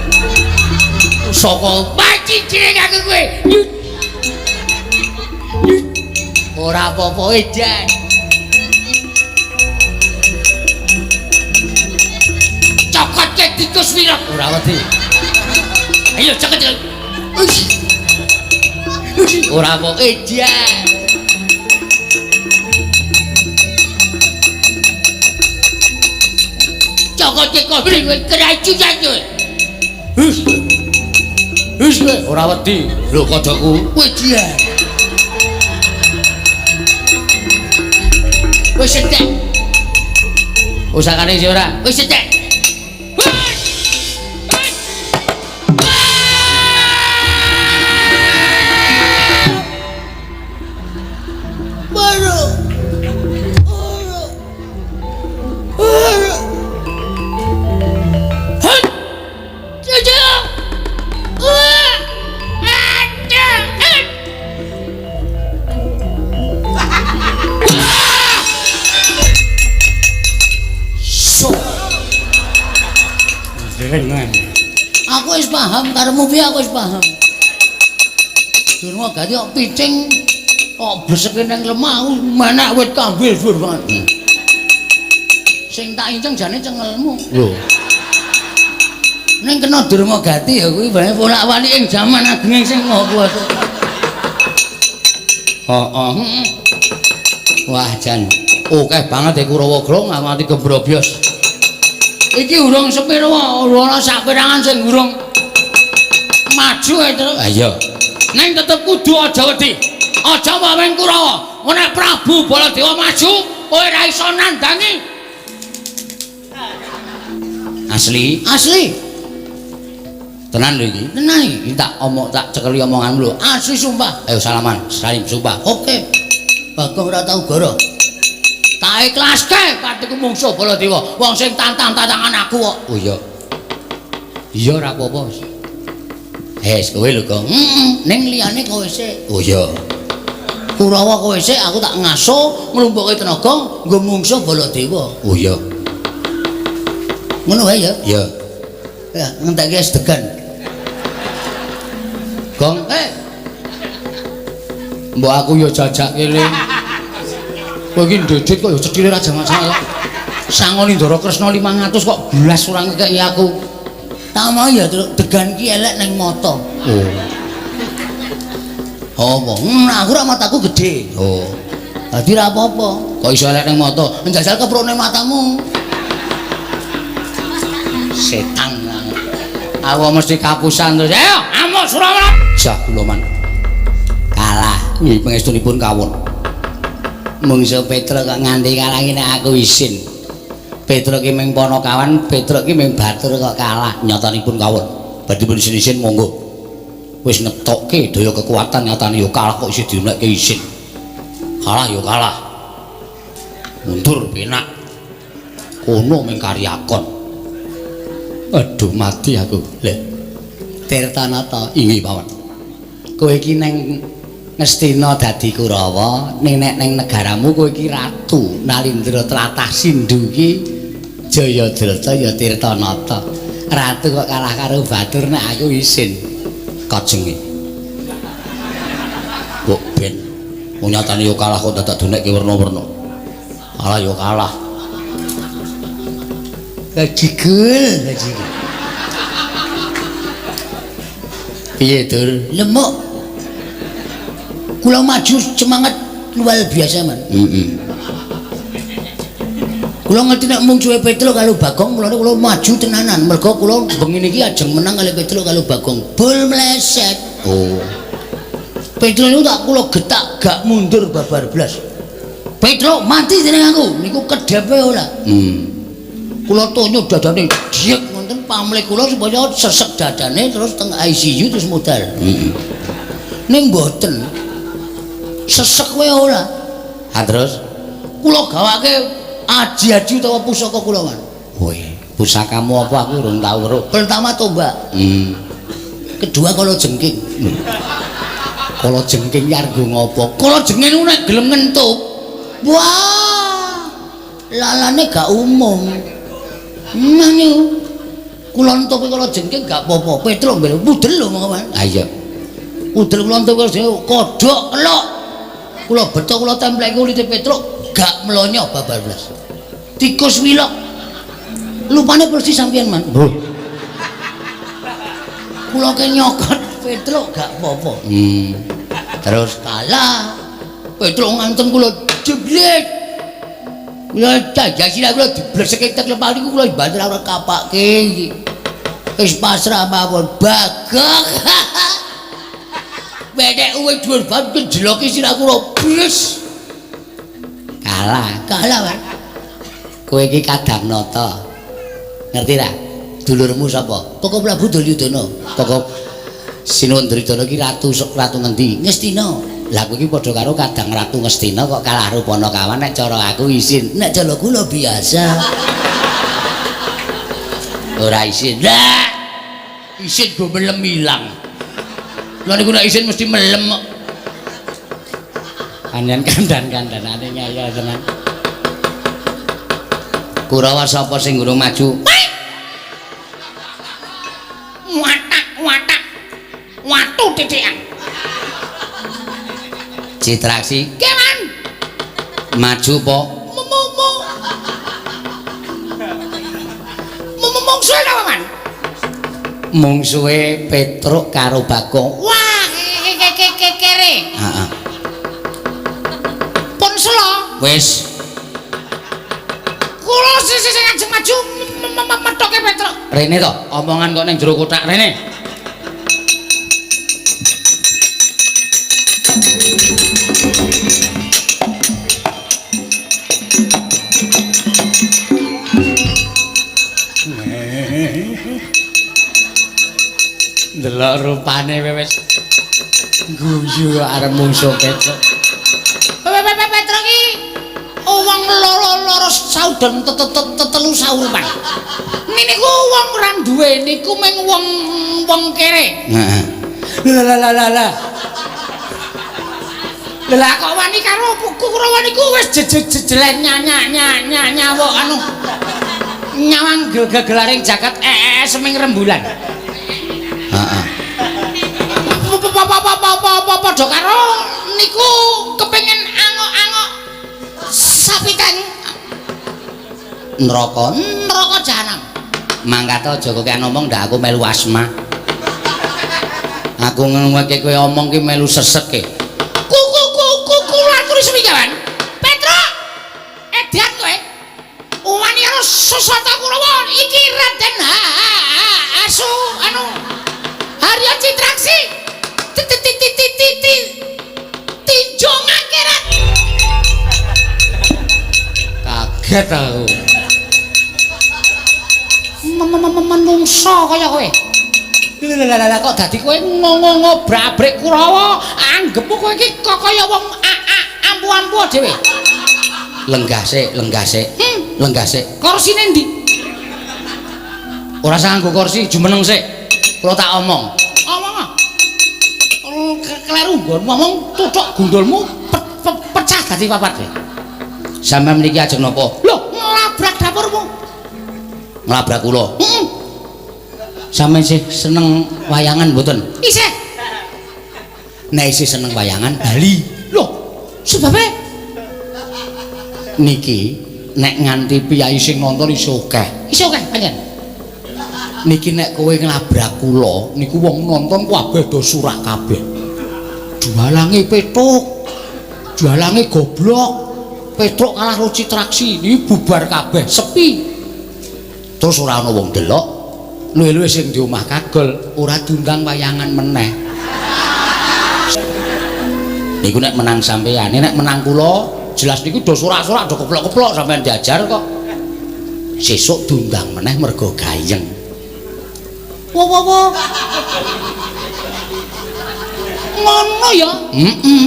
Saka Mati jeneng aku kowe. Ora apa-apa edan. Cokot ke tikus wirok. Ora wedi. Ayo cokot. Ora apa edan. Cokot ke kobri kowe keracunan kowe. Hus. Hus kowe ora wedi. Lho kodhoku. Edan. Wis entek. Usakane isih ora? Wis entek. Baru. Hut. Jaja. Wah. Ada. Hut. Aku wis paham karepmu piye, aku wis paham. Durma gati kok picing kok bleseke nang lemah aku menek wit kambil dhuwur banget. Sing tak inceng jane cengelmu. Lho. Ning kena Durma Gati ya kuwi bae bolak-balik ing jaman agenge sing Maha Kuwasa. Heeh. Wah jan akeh banget e Kurawa Grong nganti gembrobyos. Iki urung sepiro ora sak perangan sing urung maju ae terus. Ha iya. Ning tetep kudu aja wedi. Aja waweng Kurawa. Nek Prabu Baladewa maju, kowe ora iso nandangi. Asli? Asli. Tenan lho iki. Tenan iki. Iki tak omong tak cekeli omonganmu lho. Asli sumpah. Ayo salaman, salim sumpah. Oke. Bagong ora tau goro. Tak ikhlaske patiku mungsuh Baladewa. Wong sing tantang-tantangan aku kok. Oh iya. Iya ora apa-apa. Wes kowe lho, Gong. Heeh, ning liyane kowe sik. Oh iya. Kurawa kowe sik, aku tak ngaso nglumpukke tenaga nggo mungsuh Baladewa. Oh iya. Ngono wae ya. Iya. Ya, ngentekke es degan. Gong, Eh. Mbok aku ya jajake le. Kowe iki ndedit kok ya cethile ra jamak-jamak. Sangoni Ndara Kresna 500 kok blas ora ngekeki aku. Tak mau ya degan ki elek ning mata. Oh. Apa? Aku ora mataku gedhe. Oh. Dadi ra apa-apa. Kok iso elek ning mata? Njajal keprone matamu. Setan. Aku mesti kapusan terus. Ayo, amuk Surawana. Jah kula man. Kalah. Nggih pangestunipun kawon. Mungsu Petruk kok nganti kalah iki nek aku isin. Petruk ki ming panakawan, Petruk ki ming batur kok kalah. Nyatanipun kawon. Badhe pun isin-isin monggo. Wis ngetokke daya kekuatan nyatane ya kalah kok isih diunekke isin. Kalah ya kalah. Mundur penak. Kono ming karyakon. Aduh mati aku. Lho. Tirtanata, inggih pawon. Kowe iki neng Ngastina dadi Kurawa, ning nek neng negaramu kowe iki ratu. Nalindra tlatah Sindhu iki Jayadrata ya Tirtanata. Ratu kok kalah karo batur nek aku isin. Kajenge. Kok ben wong nyatane ya kalah kok dadak dunekke werna-werna. Kalah ya kalah. Gajigul, gajigul. Piye, Dur? Lemuk. Kula maju semangat luar biasa, Man. Heeh. Kula ngerti nek mungsuhe Petruk karo Bagong, mulane kula maju tenanan. Mergo kula bengi niki ajeng menang kali Petruk karo Bagong. Bul meleset. Oh. Petruk niku tak kula getak gak mundur babar blas. Petruk mati dening aku. Niku kedhepe ora. Kula tonyo dadane diek wonten pamlih kula supaya sesek dadane terus teng ICU terus modal. Heeh. Ning mboten. Sesek wae ora. Ha terus kula gawake aji-aji utawa pusaka kula, Man. Woi, pusakamu apa aku urung tau weruh. Pertama tombak. Kedua kala jengking. Kala jengking ki arep ngopo? Kala jengking niku nek gelem ngentup. Wah. Lalane gak umum. Nah niku. Kula entup kala jengking gak apa-apa. Petruk mbel pudel lho monggo, Man. Ha iya. Pudel kula entup kala jengking kodhok kelok. Kula beto kula templeki kulite Petruk gak mlonyo babar blas. Tikus wilok. Lupane persis sampeyan, Man. Lho. Kula ke nyokot Petruk gak apa-apa. Terus kalah. Petruk ngantem kula jeblet. Kula cajah sirah kula dibleseke tek lemah niku kula banter ora kapake iki. Wis pasrah mawon Bagong. Bedek uwe dhuwur banget njeloki sirah kula bres. Kalah. Kalah, Pak. Kowe iki kadang nata. Ngerti ra? Dulurmu sapa? Koko Prabu Duryudana. Koko Sinuwun Duryudana iki ratu ratu ngendi? Ngastina. Lah kowe iki padha karo kadang ratu Ngastina kok kalah rupana kawan nek cara aku isin. Nek cara kula biasa. Ora isin. Lah isin go melem ilang. Lha niku nek isin mesti melem kok. Anyen kandan-kandanane ngayal tenan. Kurawa sapa sing urung maju? Watak watak. Watu titikan. Citraksi. Keman. Maju po. Mungsuhe apa, Man? Mungsuhe Petruk karo Bagong. Wah, kere. Heeh. Pun selo. Wis. Kula sing ajeng maju methoke Petruk. Rene to, omongan kok ning jero kothak rene. Ndelok rupane wis guyu arep mungsuh Petruk. Petruk iki wong loro-loro sauden tetelu saurupan. Niku wong ora duwe niku mung wong wong kere. Heeh. Lah lah lah lah. Lah kok wani karo Kurawa niku wis jejelen nyawuk anu. Nyawang gegelaring jagat seming rembulan. Heeh. Padha karo niku niku kepengin angok-angok sapi teng Neraka, neraka jahanam. Mangkat aja kokean omong ndak aku melu asma. Aku ngeweke kowe omong ki melu sesek ke. Ku ku ku kula aturi semigawan. Petro. Edan kowe. Wani karo Susata Kurawa iki Raden Asu anu Harya Citraksi. Tinjung akhirat. Kaget aku. Menungso kaya kowe. Lha kok dadi kowe ngobrak-abrik Kurawa, anggepmu kowe iki kok kaya wong ampu-ampu dhewe. Lenggah sik, lenggah sik. Lenggah sik. Korsine ndi? Ora usah nganggo kursi, jumeneng sik. Kula tak omong. Omong ah. Kleru nggon ngomong tuthuk gundulmu pecah dadi papat kowe. Sampeyan mriki ajeng napa? Lho, nglabrak dapurmu. Nglabrak kula. Heeh. Sampeyan sih seneng wayangan mboten? Isih. Nek isih seneng wayangan bali. Lho, sebabe niki nek nganti piyai sing nonton iso akeh. Iso akeh pancen. Niki nek kowe nglabrak kula niku wong nonton kabeh do surak kabeh. Jualange Petruk. Jualange goblok. Petruk kalah karo Citraksi, niki bubar kabeh, sepi. Terus ora ana wong delok. Luwe-luwe sing di omah kagol ora diundang wayangan meneh. Niku nek menang sampeyan, nek menang kula jelas niku do sorak-sorak do keplok-keplok sampeyan diajar kok. Sesuk diundang meneh mergo gayeng. Wo wo wo. Ngono ya? Heeh.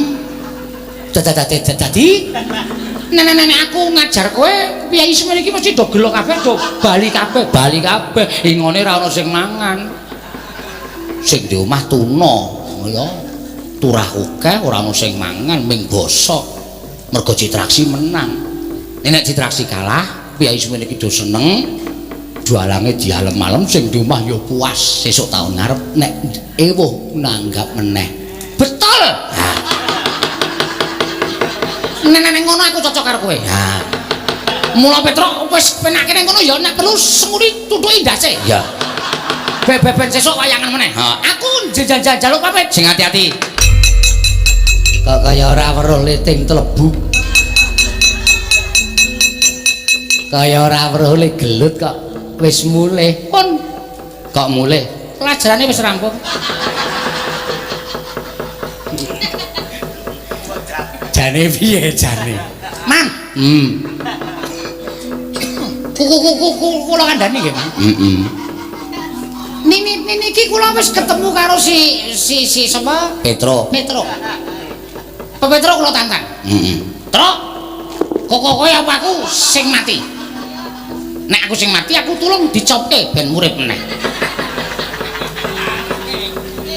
Dadi nenek-nenek aku ngajar kowe piyai semene iki mesti do gelo kabeh, do bali kabeh, bali kabeh. Ingone ra ono sing mangan. Sing di omah tuna, ya. Turah akeh ora ono sing mangan, ming bosok. Mergo Citraksi menang. Nek Citraksi kalah, piyai semene iki do seneng. Jualange dialem-alem sing di omah ya puas. Sesuk taun ngarep nek ewuh nanggap meneh. Betul. Ha. Nenek-nenek ngono aku cocok karo kowe. Ha. Mula Petruk wis penake nang kono ya nek perlu senguri tutuki ndase. Ya. Beben sesuk wayangan meneh. Ha. Aku njaluk pamit. Sing ati-ati. Kok kaya ora weruh liting tlebu. Kaya ora weruh le gelut kok wis mulih. Pun kok mulih? Pelajarane wis rampung. Jane piye jane? Man. Ku kula kandhani nggih, Man. Heeh. Niki kula wis ketemu karo si sapa? Petro. Petro. Pak Petro kula tantang. Heeh. Truk. Kok kowe apa aku sing mati? Nek aku sing mati aku tulung dicopke ben urip meneh.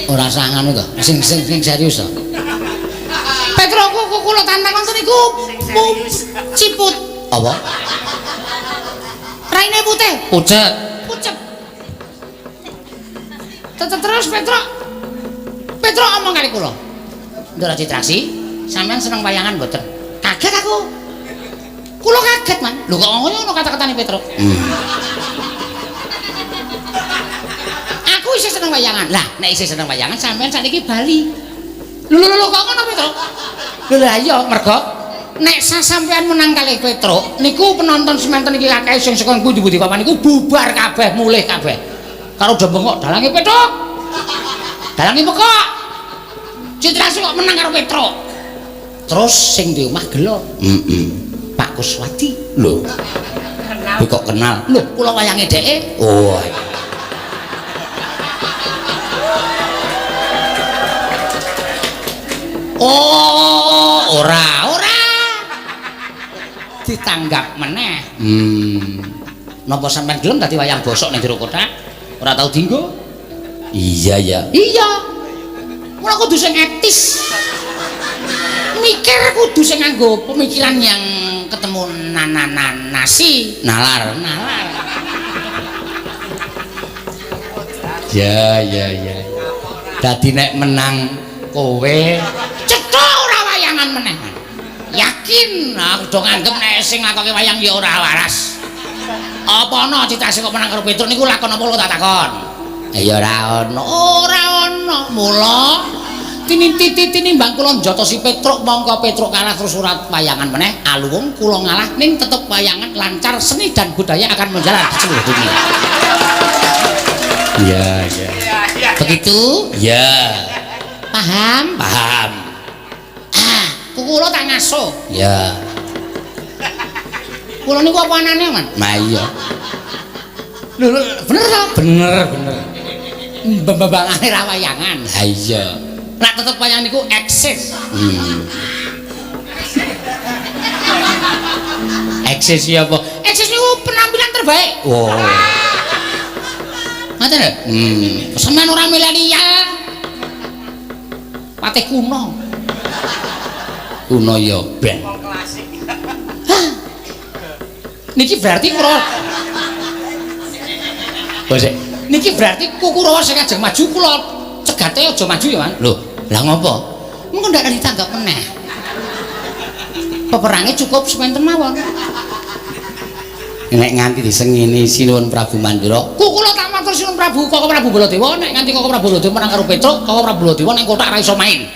Ora usah ngono to. Sing serius to. Petro ku kula tantang wonten niku ciput. Apa? Raine putih. Pucet. Pucet. Terus Petro. Petro omong kali kula. Ndara Citraksi, sampean seneng wayangan mboten? Kaget aku. Kula kaget, Man. Lho kok ngono kata-katane Petro? Aku isih seneng wayangan. Lah, nek isih seneng wayangan sampean sakniki bali. Lho lho lho kok ngono Petro? Lho lah iya, mergo nek sampean menang kalih Petro, niku penonton semanten iki akeh sing saka pundi-pundi papan niku bubar kabeh, mulih kabeh. Karo do bengok dalange Petro. Dalange pekok. Citraksi kok menang karo Petro. Terus sing di omah gelo. Heeh. Pak Kuswati. Lho. Kowe kok kenal? Lho, kula wayange dheke. Oh. Oh, ora, ora. Ditanggap meneh. Napa sampean gelem dadi wayang bosok ning jero kothak? Ora tau dienggo? Iya ya. Iya. Mula kudu sing etis. Mikir kudu sing nganggo pemikiran yang ketemu nasi, nalar, nalar. Ya ya ya. Dadi nek menang kowe cetha ora wayangan. wayangan meneh. Yakin aku do nganggep nek sing nglakoke wayang ya ora waras. Apa ana Citrasih kok menang karo Petruk niku lakon apa tak takon? Ya ora ana. Ora ana. Mula tinimbang kula njotosi Petruk mongko Petruk kalah terus ora wayangan meneh, aluwung kula ngalah ning tetep wayangan lancar, seni dan budaya akan menjalar di seluruh dunia. Iya, iya. Begitu? Iya. Paham? Paham. Ah, kula tak ngaso. Iya. Kula niku apa anane, Man? Nah iya. Lho, bener ta? Bener, bener. Mbambangane ra wayangan. Ha iya. Nek tetep wayang niku eksis. Eksis ya apa? Eksis niku penampilan terbaik. Wow. Ngoten lho. Sampeyan ora milenial. Patih kuno. Kuno ya ben. Niki berarti kula. Bos. Niki berarti Kurawa sing ajeng maju kula cegate aja maju ya, Man. Lho, lah ngopo? Mengko ndak ditanggap meneh. Peperange cukup sementen mawon. Nek nganti disengini Sinuwun Prabu Mandura, kula tak matur Sinuwun Prabu Koko Prabu Baladewa, nek nganti Koko Prabu Baladewa menang karo Petruk, Koko Prabu Baladewa nang kotak ra iso main.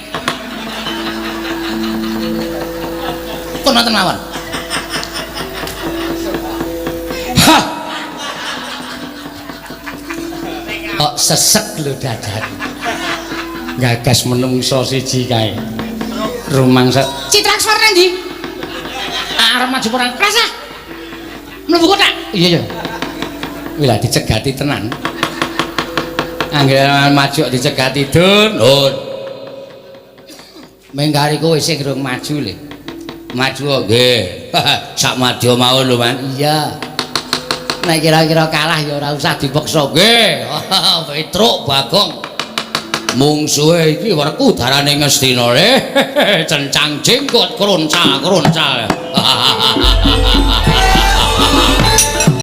Pun wonten mawon. Hah. Kok sesek lho dadane. Gagas menungso siji kae. Rumangsa Citrakswara nang ndi? Arep maju perang. Rasah. Mlebu kotak. Iya iya. Kuwi lah dicegati tenan. Anggere maju dicegati dun. Nun. Menggari kowe sing durung maju le. Maju nggih. Sak madya mawon lho, Man. Iya. Nek kira-kira kalah ya ora usah dipeksa nggih. Petruk Bagong. Mungsuhe iki werku darane Ngastina le. Cencang jenggot kroncal-kroncal.